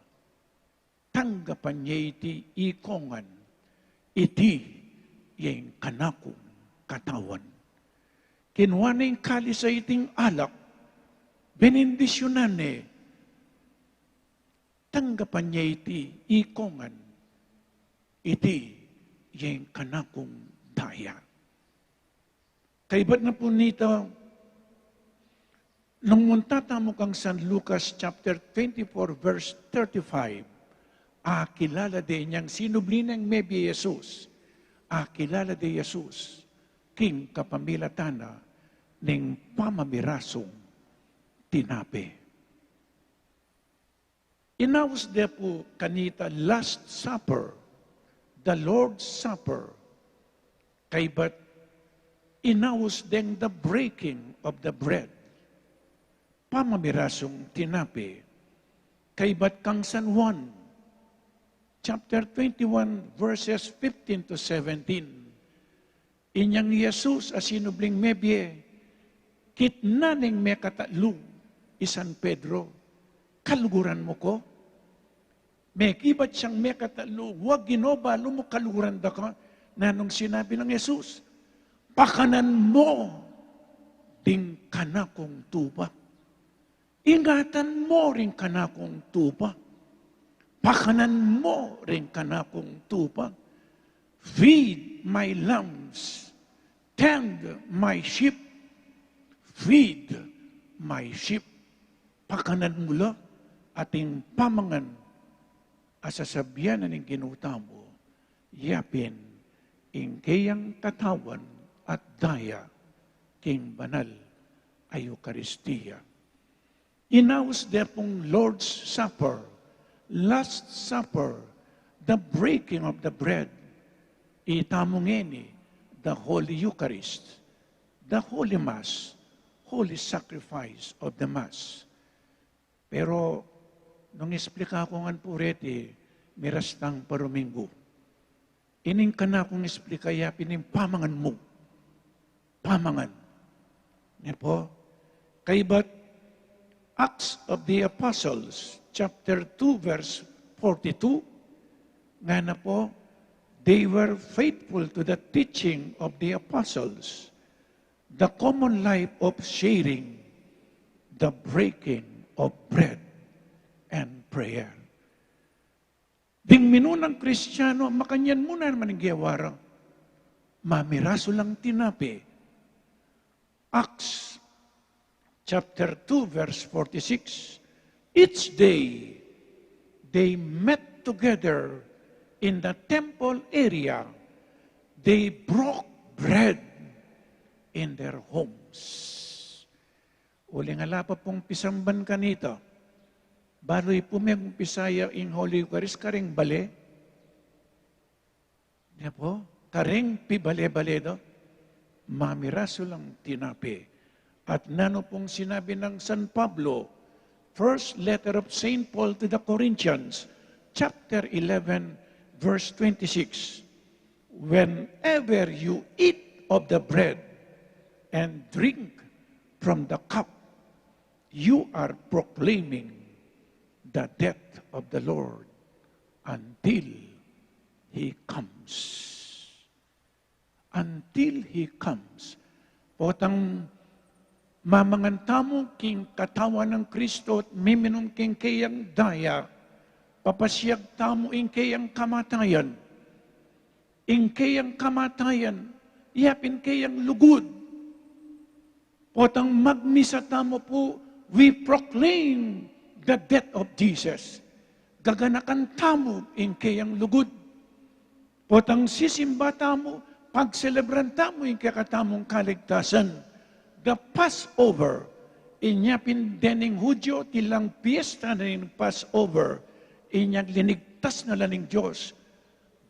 tanggapan ye iti, ikong ngan, iti ya ing kanakung katawan. Kinua ne ing kalis a iting alak, benendisyunan ne, tanggapan ye iti, ikong ngan, iti ya ing kanakung daya. Kaybat na pu nita, nung munta tamu kang San Lucas chapter twenty-four, verse thirty-five, akilala de inyang sinubli neng mebie i Jesus, akilala de i Jesus king kapamilatan na ning pamamirasung tinape. Inaus de pu kanita Last Supper, the Lord's Supper, kaybat inaus deng the breaking of the bread, pamamirasung tinape, Kaybat kang San Juan, chapter twenty-one, verses fifteen to seventeen. Inyang Jesus a sinubling mebie, kitnan ning mekatatlu i San Pedro, "Kaluguran mu ko?" Mekibat yang mekatatlu, "Wa, Ginu, balu mu kaluguran da ka." Nanung sinabi nang Jesus? "Pakanan mu ding kanakung tupa. Ingatan mu ring kanakung tupa. Pakanan mu ring kanakung tupa. Feed my lambs. Tend my sheep. Feed my sheep." Pakanan mu la, ating pamangan, a sasabian na ning Ginu tamu, yapin ing keyang katawan at daya king banal a Eukaristia. Inaus de pung Lord's Supper, Last Supper, the breaking of the bread. Itamu ngeni the Holy Eucharist, the Holy Mass, Holy Sacrifice of the Mass. Pero nung isplika ku ngan pu reti, miras tang paruminggu. Ining kanakung isplika ya pin ing pamangan mu. Pamangan. Ne pu? Kaybat Acts of the Apostles, chapter two, verse forty-two, ngana pu, "They were faithful to the teaching of the apostles, the common life of sharing, the breaking of bread, and prayer." Ding minunang Kristiano, makanyan mu naman ing gewa ra, mamirasu lang tinape. Acts chapter two, verse forty-six. Each day they met together in the temple area. They broke bread in their homes. Uling ala pa pung pisamban kanita, balu i pu meng pisaya ing Holy Eucharist karing bale. Ne pu? Karing pibale-bale da, mamirasu lang tinape. At nanu pung sinabi nang San Pablo, first letter of Saint Paul to the Corinthians, chapter eleven, verse twenty-six, "Whenever you eat of the bread and drink from the cup, you are proclaiming the death of the Lord until He comes." Until He comes. Potang mamangan tamu king katawan nang Kristo at miminum king keyang daya, papasiag tamu ing keyang kamatayan. Ing keyang kamatayan, yapin keyang lugud. Potang magmisa tamu pu, we proclaim the death of Jesus. Gaganakan tamu ing keyang lugud. Potang sisimba tamu, pagselebran tamu ing kekatamung kaligtasan. The Passover, inya pin dening Hudyo, tilang piesta na ning Passover, inyang linigtas na la ning Dios.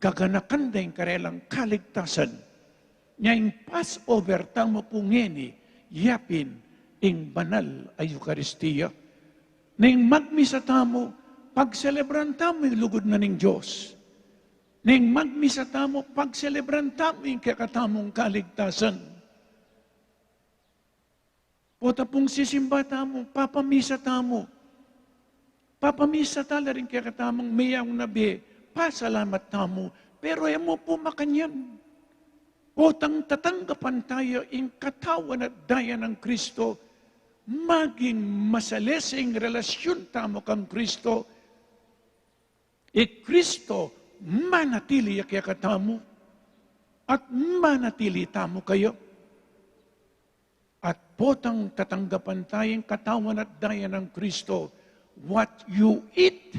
Gaganakan da ing karelang kaligtasan. Nya ing Passover tamu pu ngeni, yapin ing banal a Eukaristia. Ning magmisa tamu, pagselebran tamu ing lugud na ning Dios. Ning magmisa tamu, pagselebran tamu ing kekatamung kaligtasan. Pota pung sisimba tamu, papamisa tamu. Papamisa tala ring kekatamung meyaun a bie, pasalamat tamu. Pero e mu pu makanyan. Potang tatanggapan taya ing katawan at daya nang Kristo, maging masalese ing relasyun tamu kang Kristo. I Kristo manatili ya kekatamu, at manatili tamu kaya. At potang tatanggapan taya ing katawan at daya nang Kristo, what you eat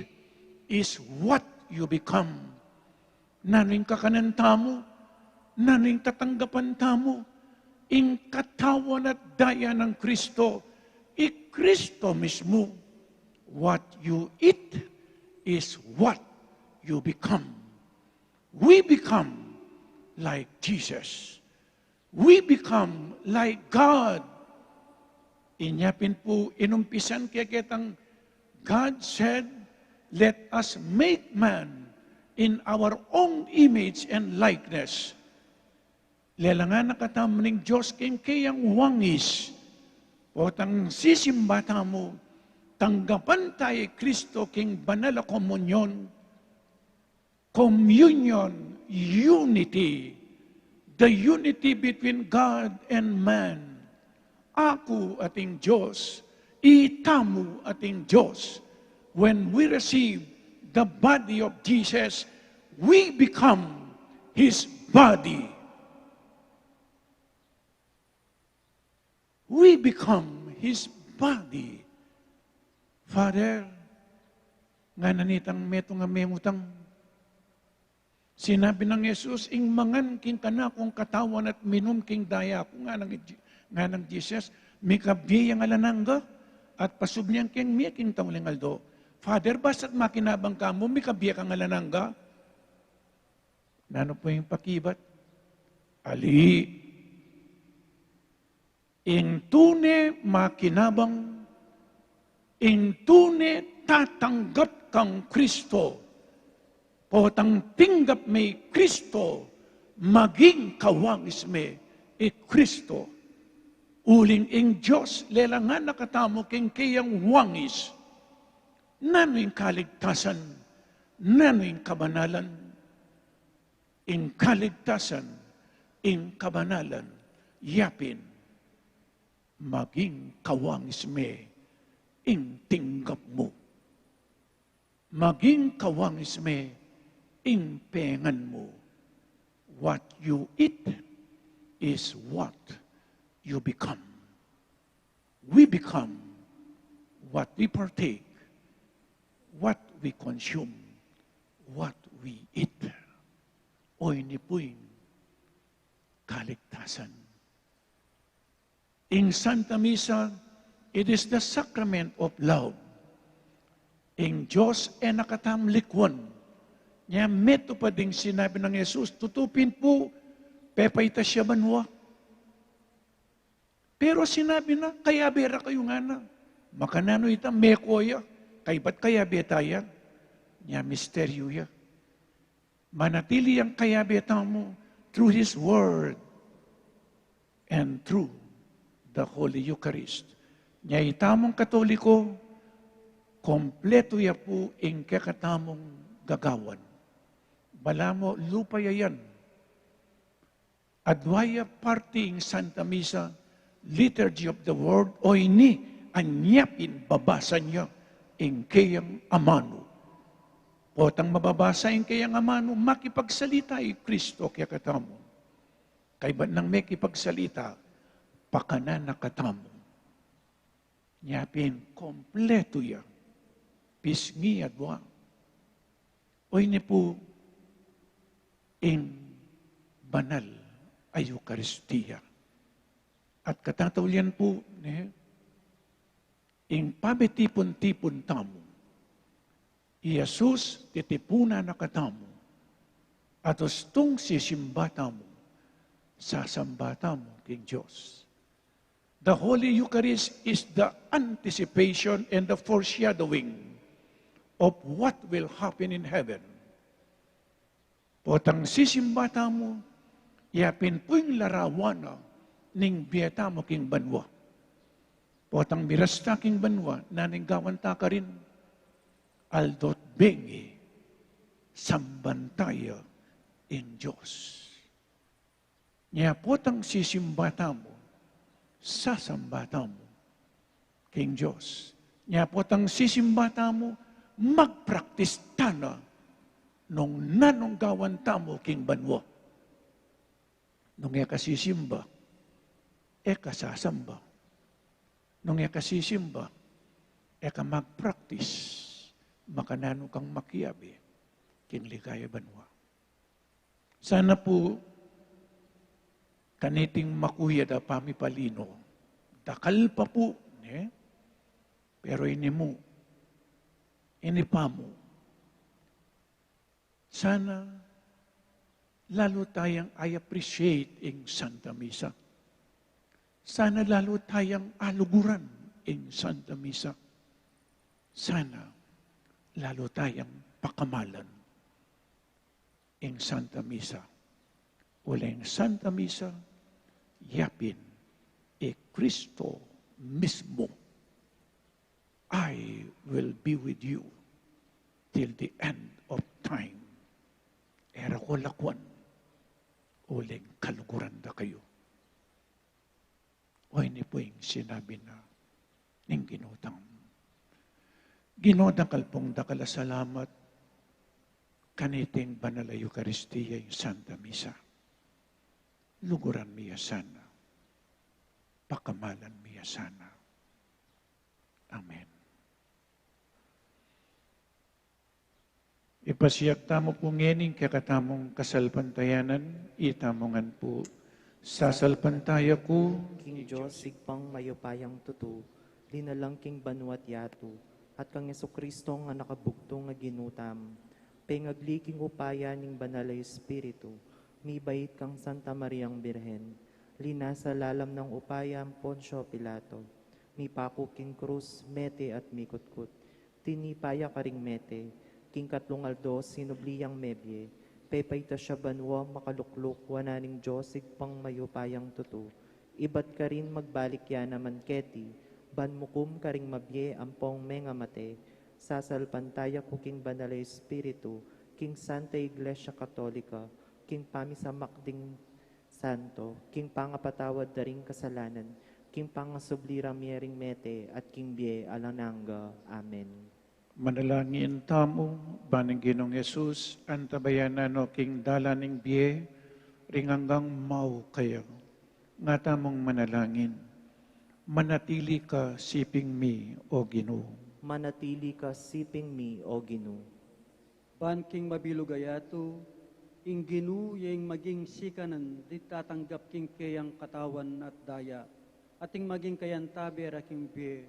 is what you become. Nanu ing kakanan tamu, nanu ing tatanggapan tamu, ing katawan at daya nang Kristo, i Kristo mismu. What you eat is what you become. We become like Jesus. We become like God. Inya pin pu inumpisan keketang, "God said, "Let us make man in our own image and likeness." Lelangan na katamu ning Dios king keyang wangis. Potang sisimba tamu, tanggapan taya i Kristo king banal a komunyon, communion, unity, the unity between God and man. Aku ating Dios, itamu ating Dios. When we receive the body of Jesus, we become His body. We become His body. Father, ngana nitang metung a mengutang. Sinabi nang Jesus, "Ing mangan king kanakung katawan at minum king daya ku," nganang, nganang Jesus, "mikabie yang alang angga, at pasubli yang keng mie king tauling aldo." Father, basta't makinabang ka mu, mikabie kang alang angga? Nanu pu ing pakibat? Ali. Ing tune makinabang, ing tune tatanggap kang Kristo, potang tinggap me i Kristo, maging kawangis me i Kristo. Uling ing Dios lelangan na katamu king keyang wangis. Nanu ing kaligtasan? Nanu ing kabanalan? Ing kaligtasan, ing kabanalan, yapin, maging kawangis me ing tinggap mu. Maging kawangis me ing pengan mu. What you eat is what you become. We become what we partake, what we consume, what we eat. O ini pu ing kaligtasan. Ing Santa Misa, it is the sacrament of love. Ing Dios e na katam likuan. Nya metung pa ding sinabi nang Jesus, tutu pin pu, pepaitas ya banua. Pero sinabi na, "Kayabe ra kayu," ngana. Makananu ita, meko ya, kaybat kayabe taya? Nya misteryu ya. Manatili yang kayabe tamu through His Word and through the Holy Eucharist. Nya itamung Katoliko, kompletu ya pu ing kekatamung gagawan. Balamu lupa ya yan. Adwa ya parti ing Santa Misa, Liturgy of the Word, o ini, anya pin babasa nya ing keyang amanu. Potang mababasa ing keyang amanu, makipagsalita i Kristo kekatamu. Kaybat nang mekipagsalita, pakanan na katamu. Nya pin kompletu ya, pisngi adwa. O ini pu ing banal a Eukaristia. At katataulian pu, ne, ing pamitipun-tipun tamu, i Jesus titipunan na katamu, at ustung sisimba tamu, sasamba tamu king Dios. The Holy Eucharist is the anticipation and the foreshadowing of what will happen in heaven. Potang sisimba tamu, yapin pu ing larawan na ning bie tamu king banua. Potang miras ta king banua, nanu ing gawan ta karin? Aldo't bengi, samban taya ing Dios. Nya potang sisimba tamu, sasamba tamu king Dios. Nya potang sisimba tamu, magpraktis ta na nung nanung gawan tamu king banua. Nung e ka sisimba, e ka sasamba. Nung e ka sisimba, e ka magpraktis, makananu kang makiabe king ligaya banua. Sana pu kaniting makuyad a pamipalino, dakal pa pu, ne? Pero ini mu, ini pa mu. Sana lalu tayang i-appreciate ing Santa Misa. Sana lalu tayang aluguran ing Santa Misa. Sana lalu tayang pakamalan ing Santa Misa. Uling Santa Misa, yapin i Kristo mismu, "I will be with you till the end of time." E ra ko lakwan uling kaluguran da kayu. O, ini pu ing sinabi na ning Ginu tamu. Ginu, dakal pung dakal a salamat kaniting banal a Eukaristia, ing Santa Misa. Luguran mi ya sana. Pakamalan mi ya sana. Amen. Ipasiag tamu pu ngeni ing kekatamung kasalpantayanan, itamu ngan pu. Sasalpantaya ku king Dios, Ibpang mayupayang tutu, linalang king banua't yatu, at kang Jesukristong anak a bugtung a Ginu tamu, pengagli king upaya ning Banal a Espiritu, mibait kang Santa Mariang Birhen, linasa lalam nang upaya nang Poncio Pilato, mipaku king krus, mete at mikutkut. Tinipa ya karing mete, king katlung aldo sinubli yang mebie, pepaitas ya banua, makalukluk wanan ning Dios Ibpang mayupayang tutu. Ibat karin magbalik ya naman keti, ban mukum karing mabie ampong mengamate. Sasalpantaya ku king Banal a Espiritu, king Santa Iglesia Katolika, king pamisamak ding santo, king pangapatawad da ring kasalanan, king pangasubli ring mie ring mete, at king bie alang angga. Amen. Manalangin tamu. Ban ing Ginung Jesus antabayanan no king dalan ning bie, ring anggang mau kaya. Nga tamung manalangin. Manatili ka siping mi, O Ginu. Manatili ka siping mi, O Ginu. Ban king mabilug a yatu, ing Ginu ya ing maging sikanan ding tatanggap king keyang katawan at daya, at ing maging kayantabe ra king bie.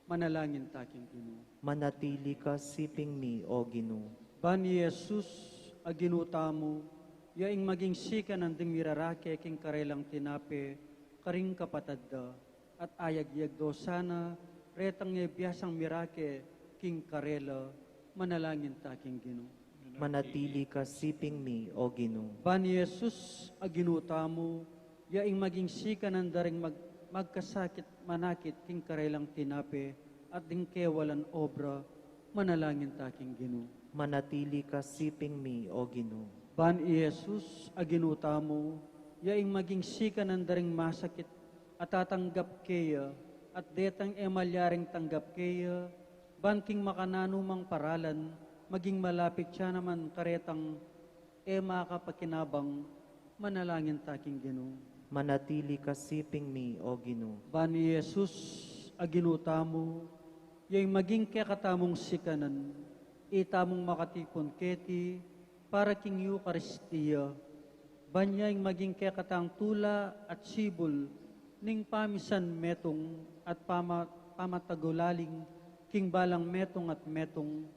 Manalangin ta king Ginu. Manatili ka siping mi, O Ginu. Ban i Jesus a Ginu tamu, ya ing maging sikanan ding mirarake king karelang tinape karing kapatad da, at ayagyag do sana retang e biasang mirake king karela. Manalangin ta king Ginu. Manatili ka siping mi, O Ginu. Ban i Jesus a Ginu tamu, ya ing maging sikanan da ring mag-, magkasakit manakit king karelang tinape at ding kewalan obra. Manalangin ta king Ginu. Manatili ka siping mi, O Ginu. Ban i Jesus a Ginu tamu, ya ing maging sikanan da ring masakit a tatanggap keya, at detang e malyaring tanggap keya, ban king makananu mang paralan, maging malapit ya naman karetang e makapakinabang. Manalangin ta king Ginu. Manatili ka siping mi, O Ginu. Ban i Jesus a Ginu tamu, ya ing maging kekatamung sikanan, itamung makatipun keti para king Eukaristia, ban ya ing maging kekatang tula at sibul ning pamisan metung at pama-, pamatagulaling king balang metung at metung.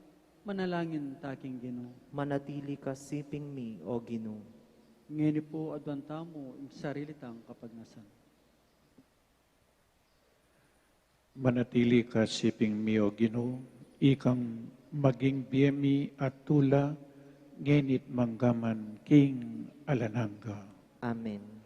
Manalangin ta king Ginu. Manatili ka siping mi, O Ginu. Ngeni pu aduan tamu ing sarili tang kapagnasan. Manatili ka siping mi, O Ginu, ikang maging bie mi at tula, ngeni't manggaman king alang angga. Amen.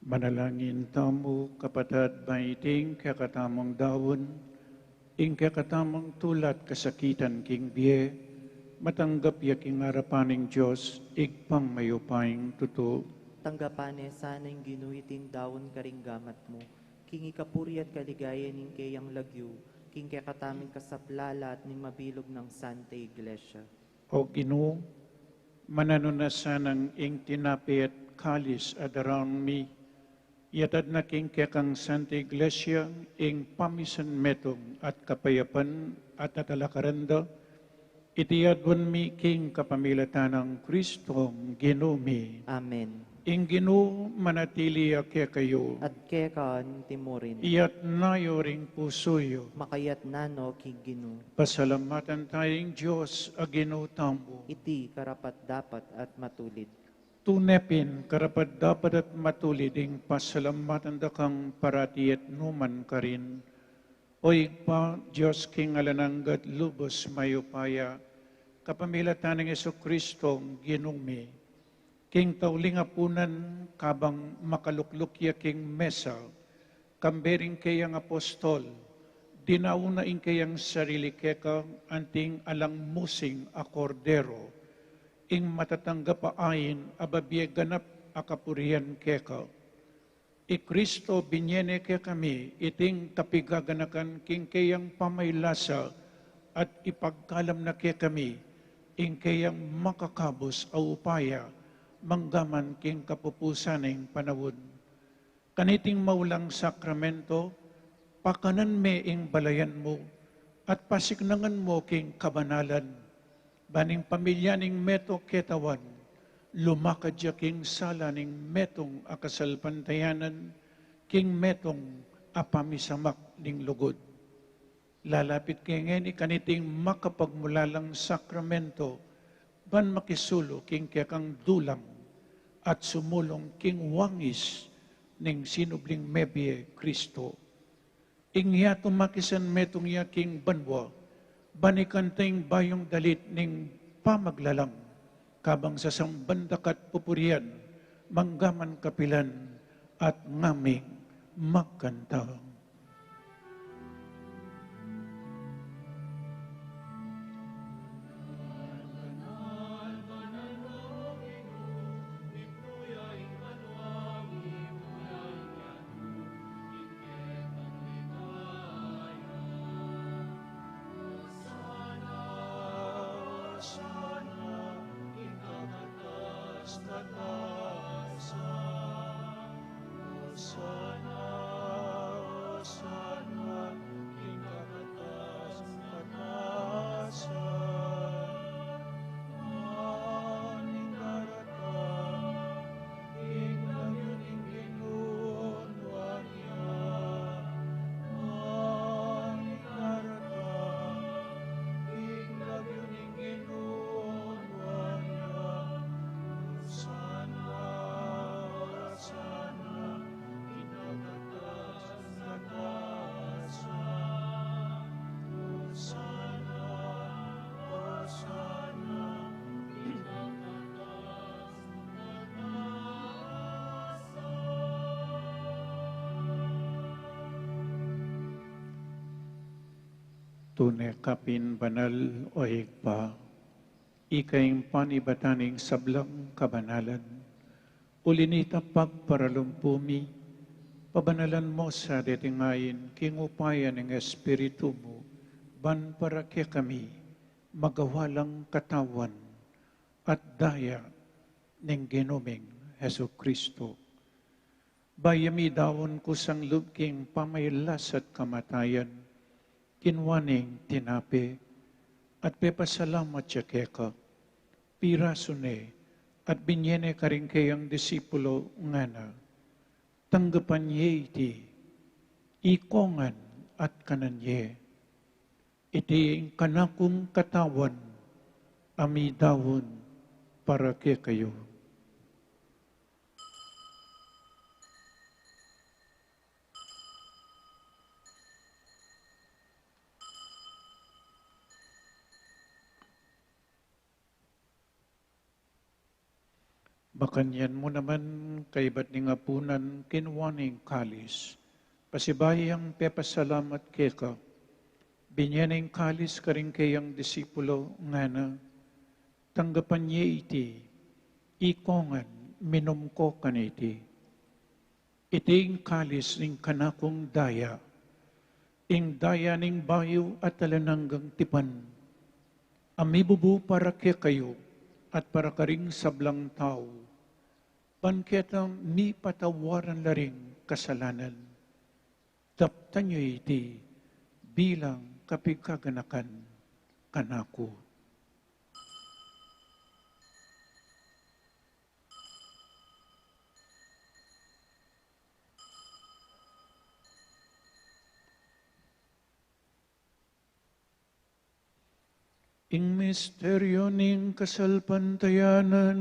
Manalangin tamu, kapatad, ban iting kekatamung daun, ing kekatamung tula at kasakitan king bie, matanggap ya king arapan ning Dios, Ibpang mayupayang tutu. Tanggapan ne sana ning Ginu iting daun karing gamat mu, king ikapuri at kaligayan ning keyang lagyu, king kekatamung kasaplalan at ning mabilug nang Santa Iglesia. O Ginu, mananu na sanang ing tinape at kalis a daraun mi, iatad na king kekang Santa Iglesia ing pamisan metung at kapayapan at atalakaran da, iti aduan mi king kapamilatan nang Kristong Ginu mi. Amen. Ing Ginu manatili ya kekayu. At keka antimurin. Iyatas yu ring pusu yu. Makayatas no king Ginu. Pasalamatan taya ing Dios a Ginu tamu. Iti karapat-dapat at matulid. Tune pin karapat-dapat at matulid ing pasalamatan da kang parati at nukarin man, O Ibpa, Dios king alang angga at lubus mayupaya, kapamilatan nang Jesucristo Ginu mi. King tauling apunan, kabang makalukluk ya king mesa, kambe ring keyang apostol, dinaun na ing keyang sarili keka anting alang musing a kordero, ing matatanggap a ain a babie ganap a kapurian keka. I Kristo binie ne kekami iting kapigaganakan king keyang pamaylasa at ipagkalam na kekami ing keyang makakabus a upaya manggaman king kapupusan ning panaun. Kaniting maulang sakramento, pakanan me ing balayan mu at pasiknangan mu king kabanalan, ban ing pamilya ning metung ketawan, lumakad ya king sala ning metung a kasalpantayanan, king metung a pamisamak ning lugud. Lalapit ke ngeni kaniting makapagmulalang sakramento, ban makisulu king kekang dulang at sumulung king wangis ning sinubling mebie Kristo. Ing yatu makisan metung ya king banua, ban ikanta ing bayung dalit ning pamaglalang, kabang sasamban da ka at pupurian, manggaman kapilan at ngaming magkanta. Tune ka pin banal, o Ibpa, ika ing panibatan ning sablang kabanalan. Uli na nita, pagparalumpu mi, pabanalan mu sa deting ain king upaya ning Espiritu mu, ban para kekami magawa lang katawan at daya ning Ginu ming Jesucristo. Bayu mi daun kusang lub king pamailas at kamatayan, kinua ne ing tinape, at pepasalamat ya keka, pirasu ne, at binie ne karing keyang disipulo, ngana: Tanggapan ye iti, ikongan at kanan ye. Iti ing kanakung katawan, a midaun para kekayu. Makanyan mu naman, kaybat ning apunan, kinua ne ing kalis, pasibayu yang pepasalamat keka, binye ne ing kalis karing kayang disipulo, ngana: Tanggapan ye iti, ikongan, minum ko kaniti. Iti ing kalis ning kanakung daya, ing daya ning bayu at alang anggang tipan, a mibubu para kekayu at para karing sablang tau, ban ketang mipatawaran la ring kasalanan. Daptan yu iti bilang kapigkaganakan kanaku. Ing misteryo ning kasalpantayanan.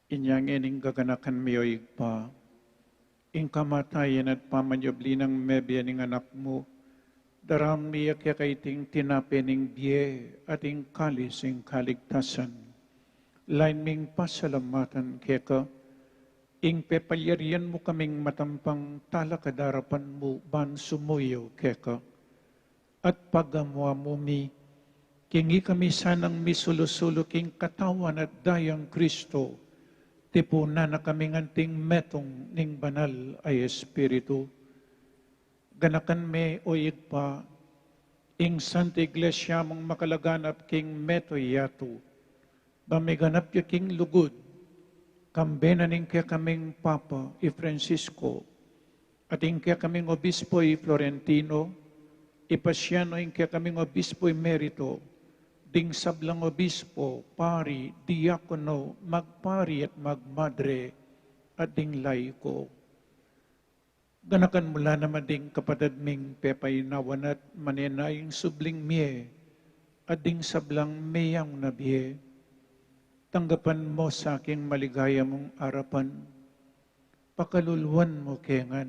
Inya ngening gaganakan mi, o Ibpa, ing kamatayan at pamanyubli nang mebie ning Anak mu, daraun mi keka iting tinape ning bie at ing kalis ning kaligtasan. Lain ming pasalamatan keka, ing pepalyarian mu kaming matampang talakad king arapan mu ban sumuyu keka. At pagamu-amu mi, king ikami sanang misulu-sulu king katawan at dayang Kristo, tipunan na kaming anting metung ning Banal a Espiritu. Ganakan me, o Ibpa, ing Santa Iglesia mung makalaganap king meto yatu, ba miganap ya king lugud, kambe na ning kekaming Papa, i Francisco, at ing kekaming Obispo, i Florentino, i Pasiano, ing kekaming Obispo Emerito, ding sablang obispo, pari, diakono, magpari at magmadre, at ding laiko. Ganakan mu la naman ding kapatad ming pepainawan at manenayang subling mie, at ding sablang meyang na bie. Tanggapan mu sa king maligaya mung arapan. Pakaluluan mu ke ngan.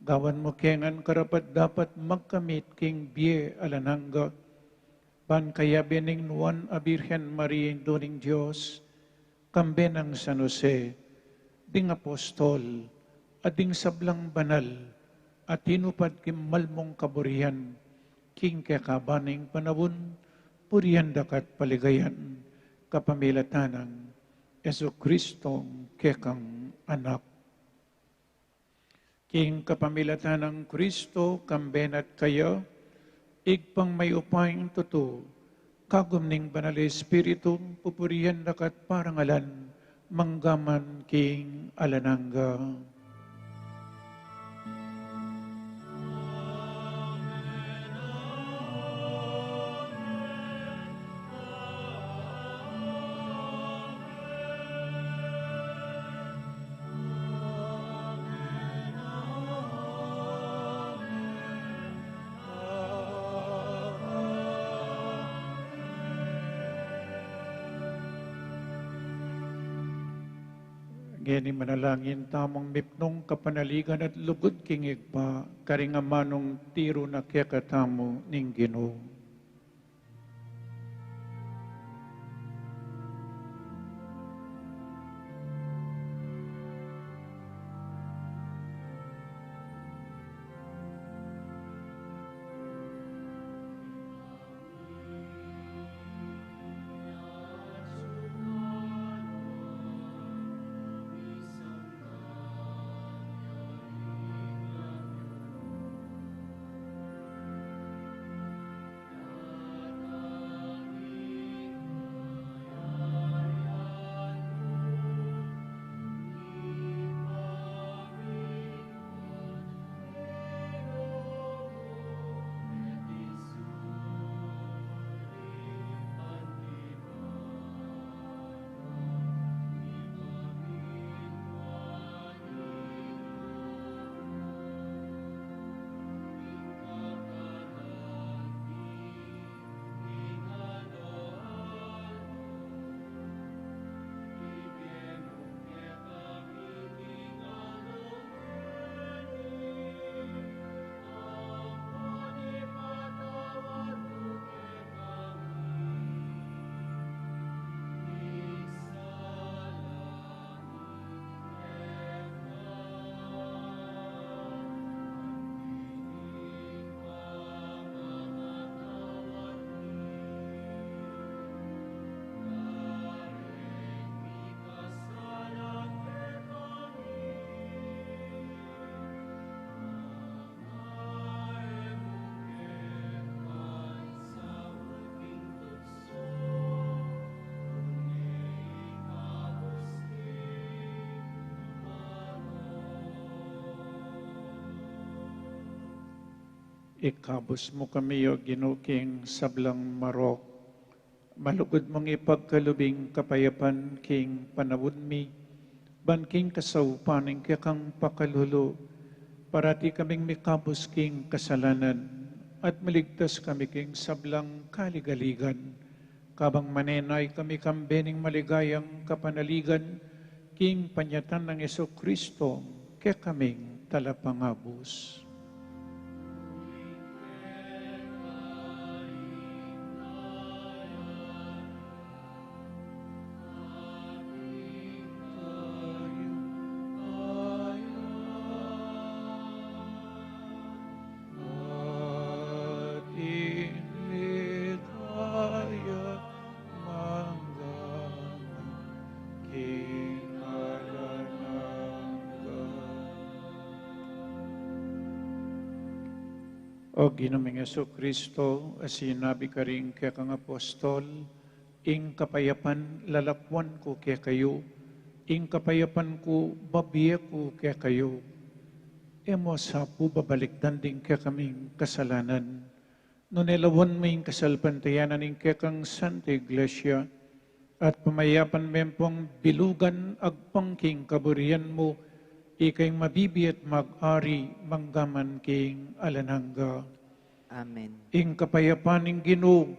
Gawan mu ke ngan karapat-dapat magkamit king bie alang angga. Ban kayabe ning Nuan a Birhen Maria, Indu ning Dios, kambe nang San Jose, ding apostol, at ding sablang banal, a tinupad king malmung kaburian, king kekaban ning panaun, purian da ka at paligayan, kapamilatan nang Jesucristo, kekang Anak. King kapamilatan nang Kristo, kambe na at kaya, Ibpang mayupayang tutu, kagum ning Banal a Espiritu, pupurian da ka at parangalan, mangga man king alang angga. Ngeni manalangin tamung mipnung kapanaligan at lugud king Ibpa, karing amanung tiru na kekatamu ning Ginu. Ikabus mu kami, O Ginu, king sablang marok. Malugud mung ipagkalub ing kapayapan king panaun mi, ban king kasaupan ning kekang pakalulu, parati kaming mikabus king kasalanan, at maligtas kami king sablang kaligaligan, kabang manenaya kami kambe ning maligayang kapanaligan, king panyatang nang Jesucristo, kekaming Talapangabus. Atin litaya manggangan king alang angga. O Ginu ming Jesucristo, a sinabi karing kekang apostol, ing kapayapan lalakwan ku kekayu, ing kapayapan ku babie ku kekayu. E mu sa pu babalikdan ding kekaming kasalanan, nune lawan mu ing kasalpantayanan ning kekang Santa Iglesia, at pamayapan me pung bilugan agpang king kaburian mu, ika ing mabibie at mag-ari manggaman king alang angga. Amen. Ing kapayapan ning Ginu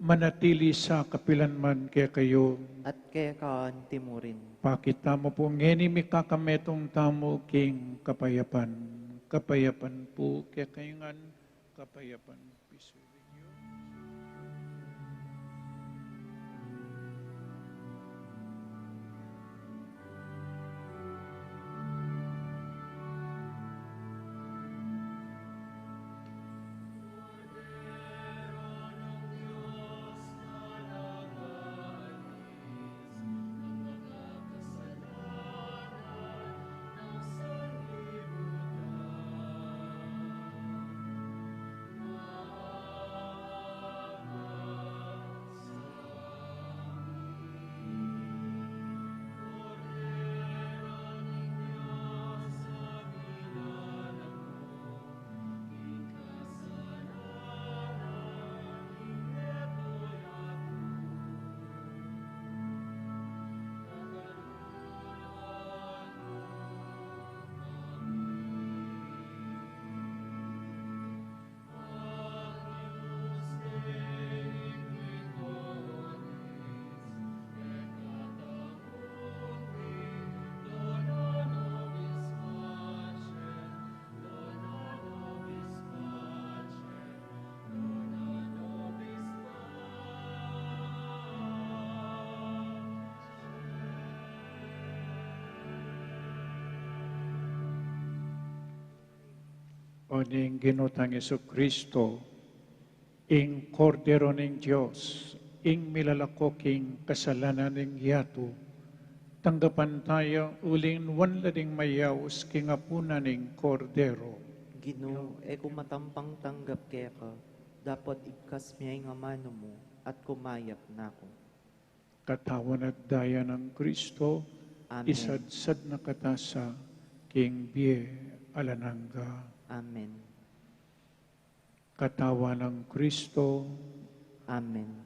manatili sa kapilan man kekayu. At keka anti mu rin. Pakit tamu pu ngeni mikakametung tamu king kapayapan. Kapayapan pu kekayu ngan, kapayapan pu. O ning Ginu tang Jesucristo, ing Kordero ning Dios, ing milalako king kasalanan ning yatu, tanggapan taya uling nuan la ding mayaus king apunan ning Kordero. Ginu, e ku matampang tanggap keka, dapot ibkas mu ing amanu mu, at kumayap na ku. Katawan at daya nang Kristo, amen, isadsad na kata sa king bie alang angga. Amen. Katawan nang Kristo. Amen.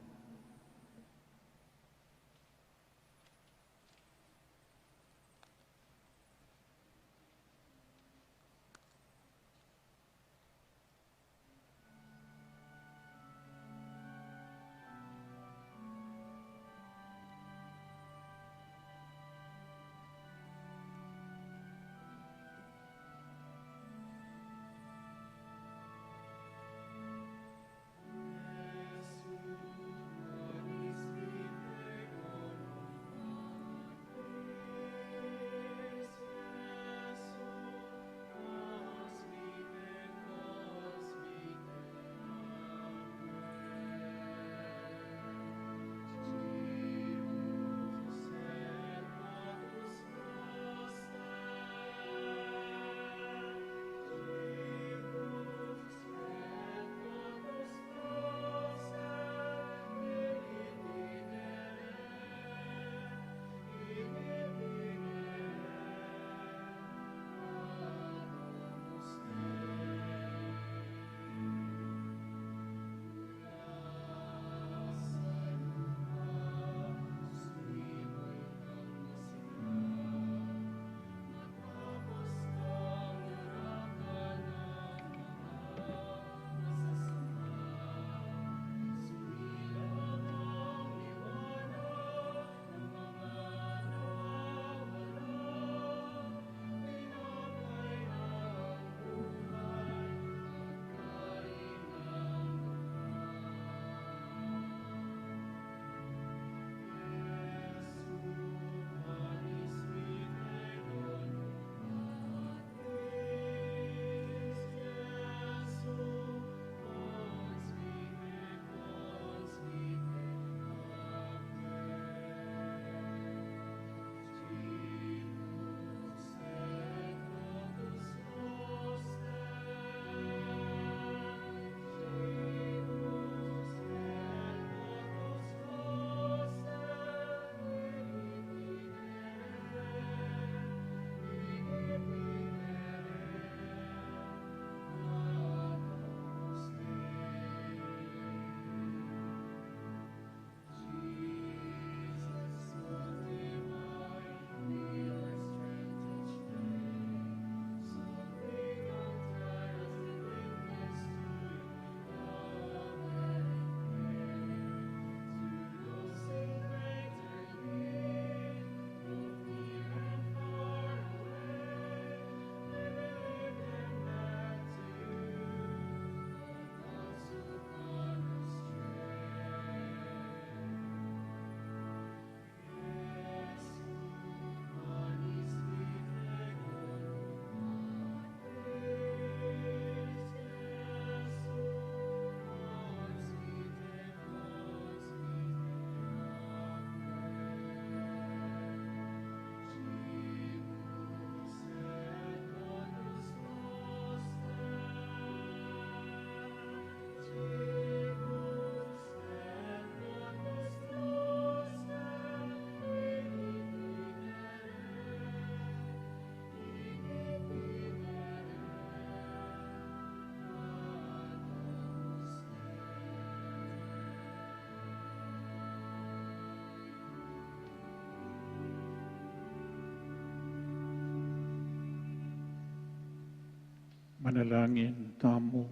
Manalangin tamu.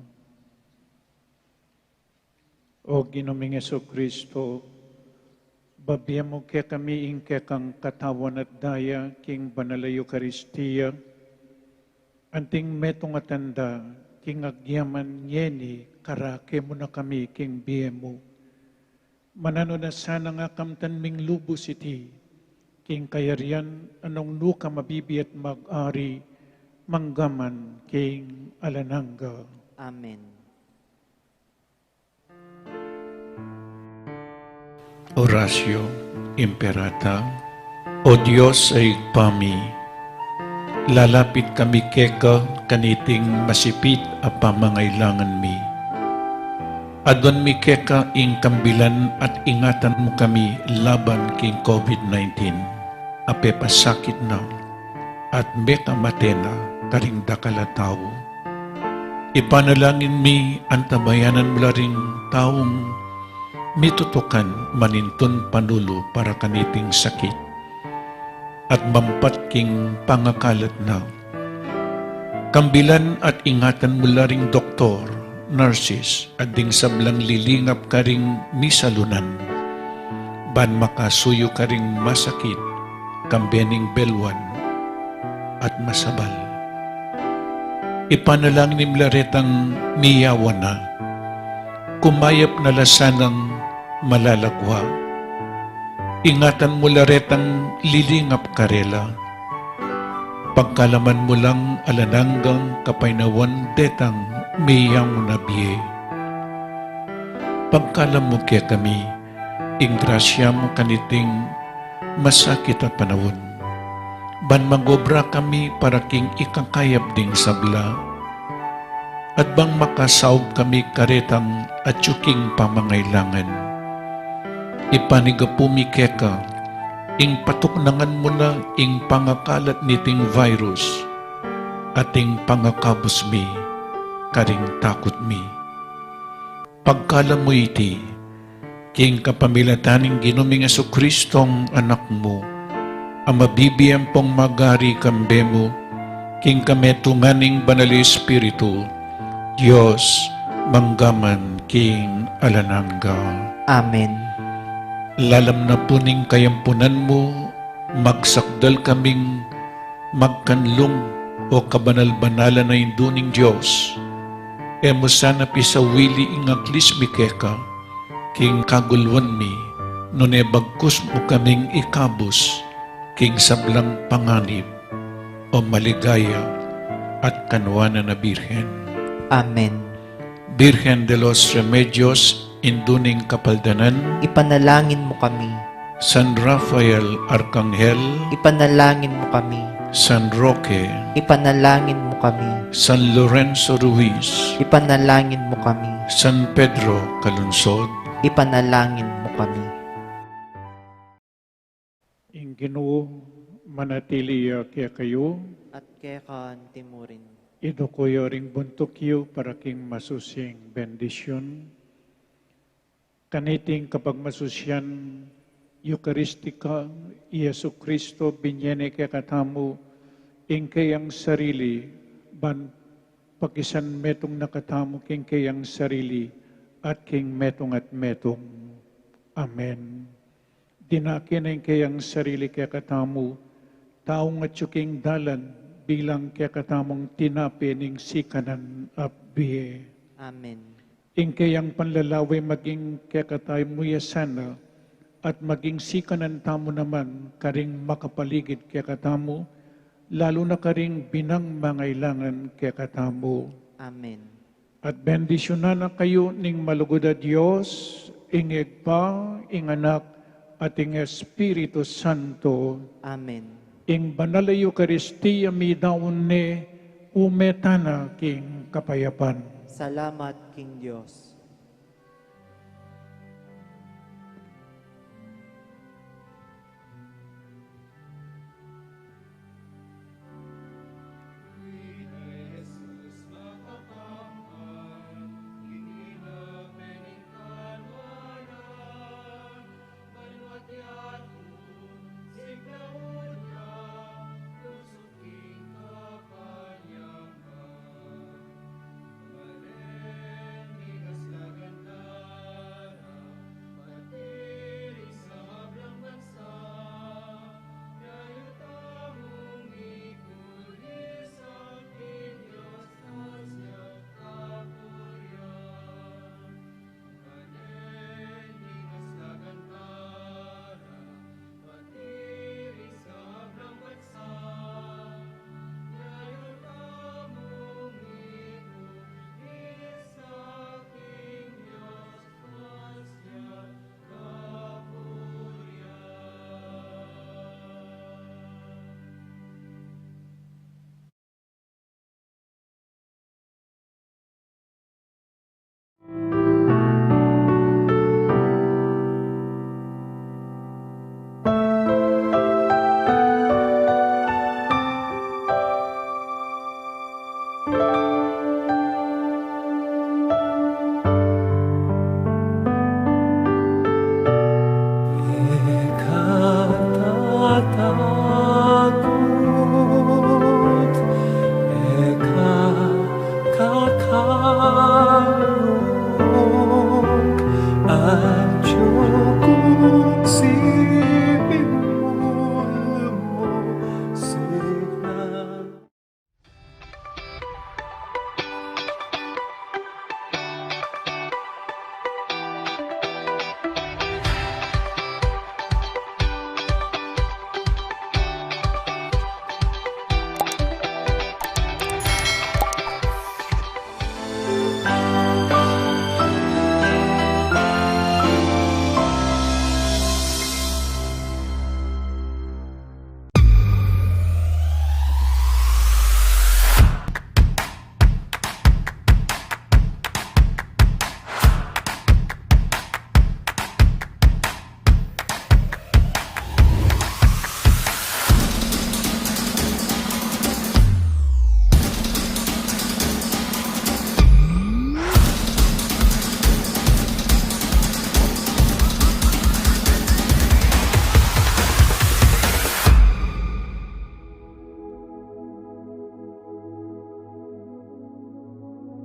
O Ginu ming Jesucristo, babie mu kekami ing kekang katawan at daya king banal a Eukaristia, anting metung a tanda king agyaman ngeni karake mu na kami king bie mu. Mananu na sana nga kamtan ming lubus iti king kayarian a nung nu ka mabibie at mag-ari manggaman king alang angga. Amen. Oratio Imperata. O Dios a Ibpa mi, lalapit kami keka kaniting masipit a pamangailangan mi. Aduan mi keka ing kambilan at ingatan mu kami laban king COVID nineteen a pepasakit na at mekamate na karing dakal a tau. Ipanalangin mi antabayanan mu la ring taung mitutukan manintun panulu para kaniting sakit at mampat king pangakalat na. Kambilan at ingatan mu la ring doktor, nurses, at ding sablang lilingap karing misalunan, ban makasuyu karing masakit, kambe ning beluan at masabal. Ipanalangin mu la retang miyawan na, kumayap na la sanang malalagwa. Ingatan mu la retang lilingap karela. Pagkaluban mu lang alang anggang kapaynawan detang meyangu na bie. Pagkalub mu kekami ing grasya mu kaniting masakit a panaun, ban mag-obra kami para king ikakayap ding sabla, at bang makasaup kami karetang atyu king pamangailangan. Ipanyawad mi keka ing patuknangan mu na ing pangakalat niting virus, at ing pangakabus mi karing takut mi. Pagkalub mu iti king kapamilatan ning Ginu ming Jesucristong Anak mu, a mabibie ampong mag-ari kambe mu, king kametungan ning Banal a Espiritu, Dios, manggaman king alang angga. Amen. Lalam na pu ning kayampunan mu, magsakdal kaming magkanlung, O kabanal-banalan a Indu ning Dios. E mu sana pisawili ing aklis mi keka king kaguluan mi, nune bagkus mu kaming ikabus king sablang panganib, O maligaya at kanuanan a Birhen. Amen. Birhen de los Remedios, Indu ning Kapaldanan, ipanalangin mu kami. San Rafael Arkanghel, ipanalangin mu kami. San Roque, ipanalangin mu kami. San Lorenzo Ruiz, ipanalangin mu kami. San Pedro Calungsod, ipanalangin mu kami. Ing Ginu manatili ya kekayu. At keka antimurin. Iduku yu ring buntuk yu para king masusing bendisyun. Kaniting kapagmasusyan Eukaristika, i Jesu Kristo binie ne kekatamu ing keyang sarili, ban pakisan metung na katamu king keyang sarili at king metung at metung. Amen. Dinake na ing keyang sarili kekatamu, taung atyu king dalan, bilang kekatamung tinape ning sikanan at bie. Amen. Ing keyang panlalawe maging kekatamu ya sana, at maging sikanan tamu naman karing makapaligid kekatamu, lalu na karing binang mangailangan kekatamu. Amen. At bendisyunan na kayu ning malugud a Dios, ing Ibpa, ing Anak, at ing Espiritu Santo. Amen. Ing banal a Eukaristia midaun ne, ume tana king kapayapan. Salamat king Dios.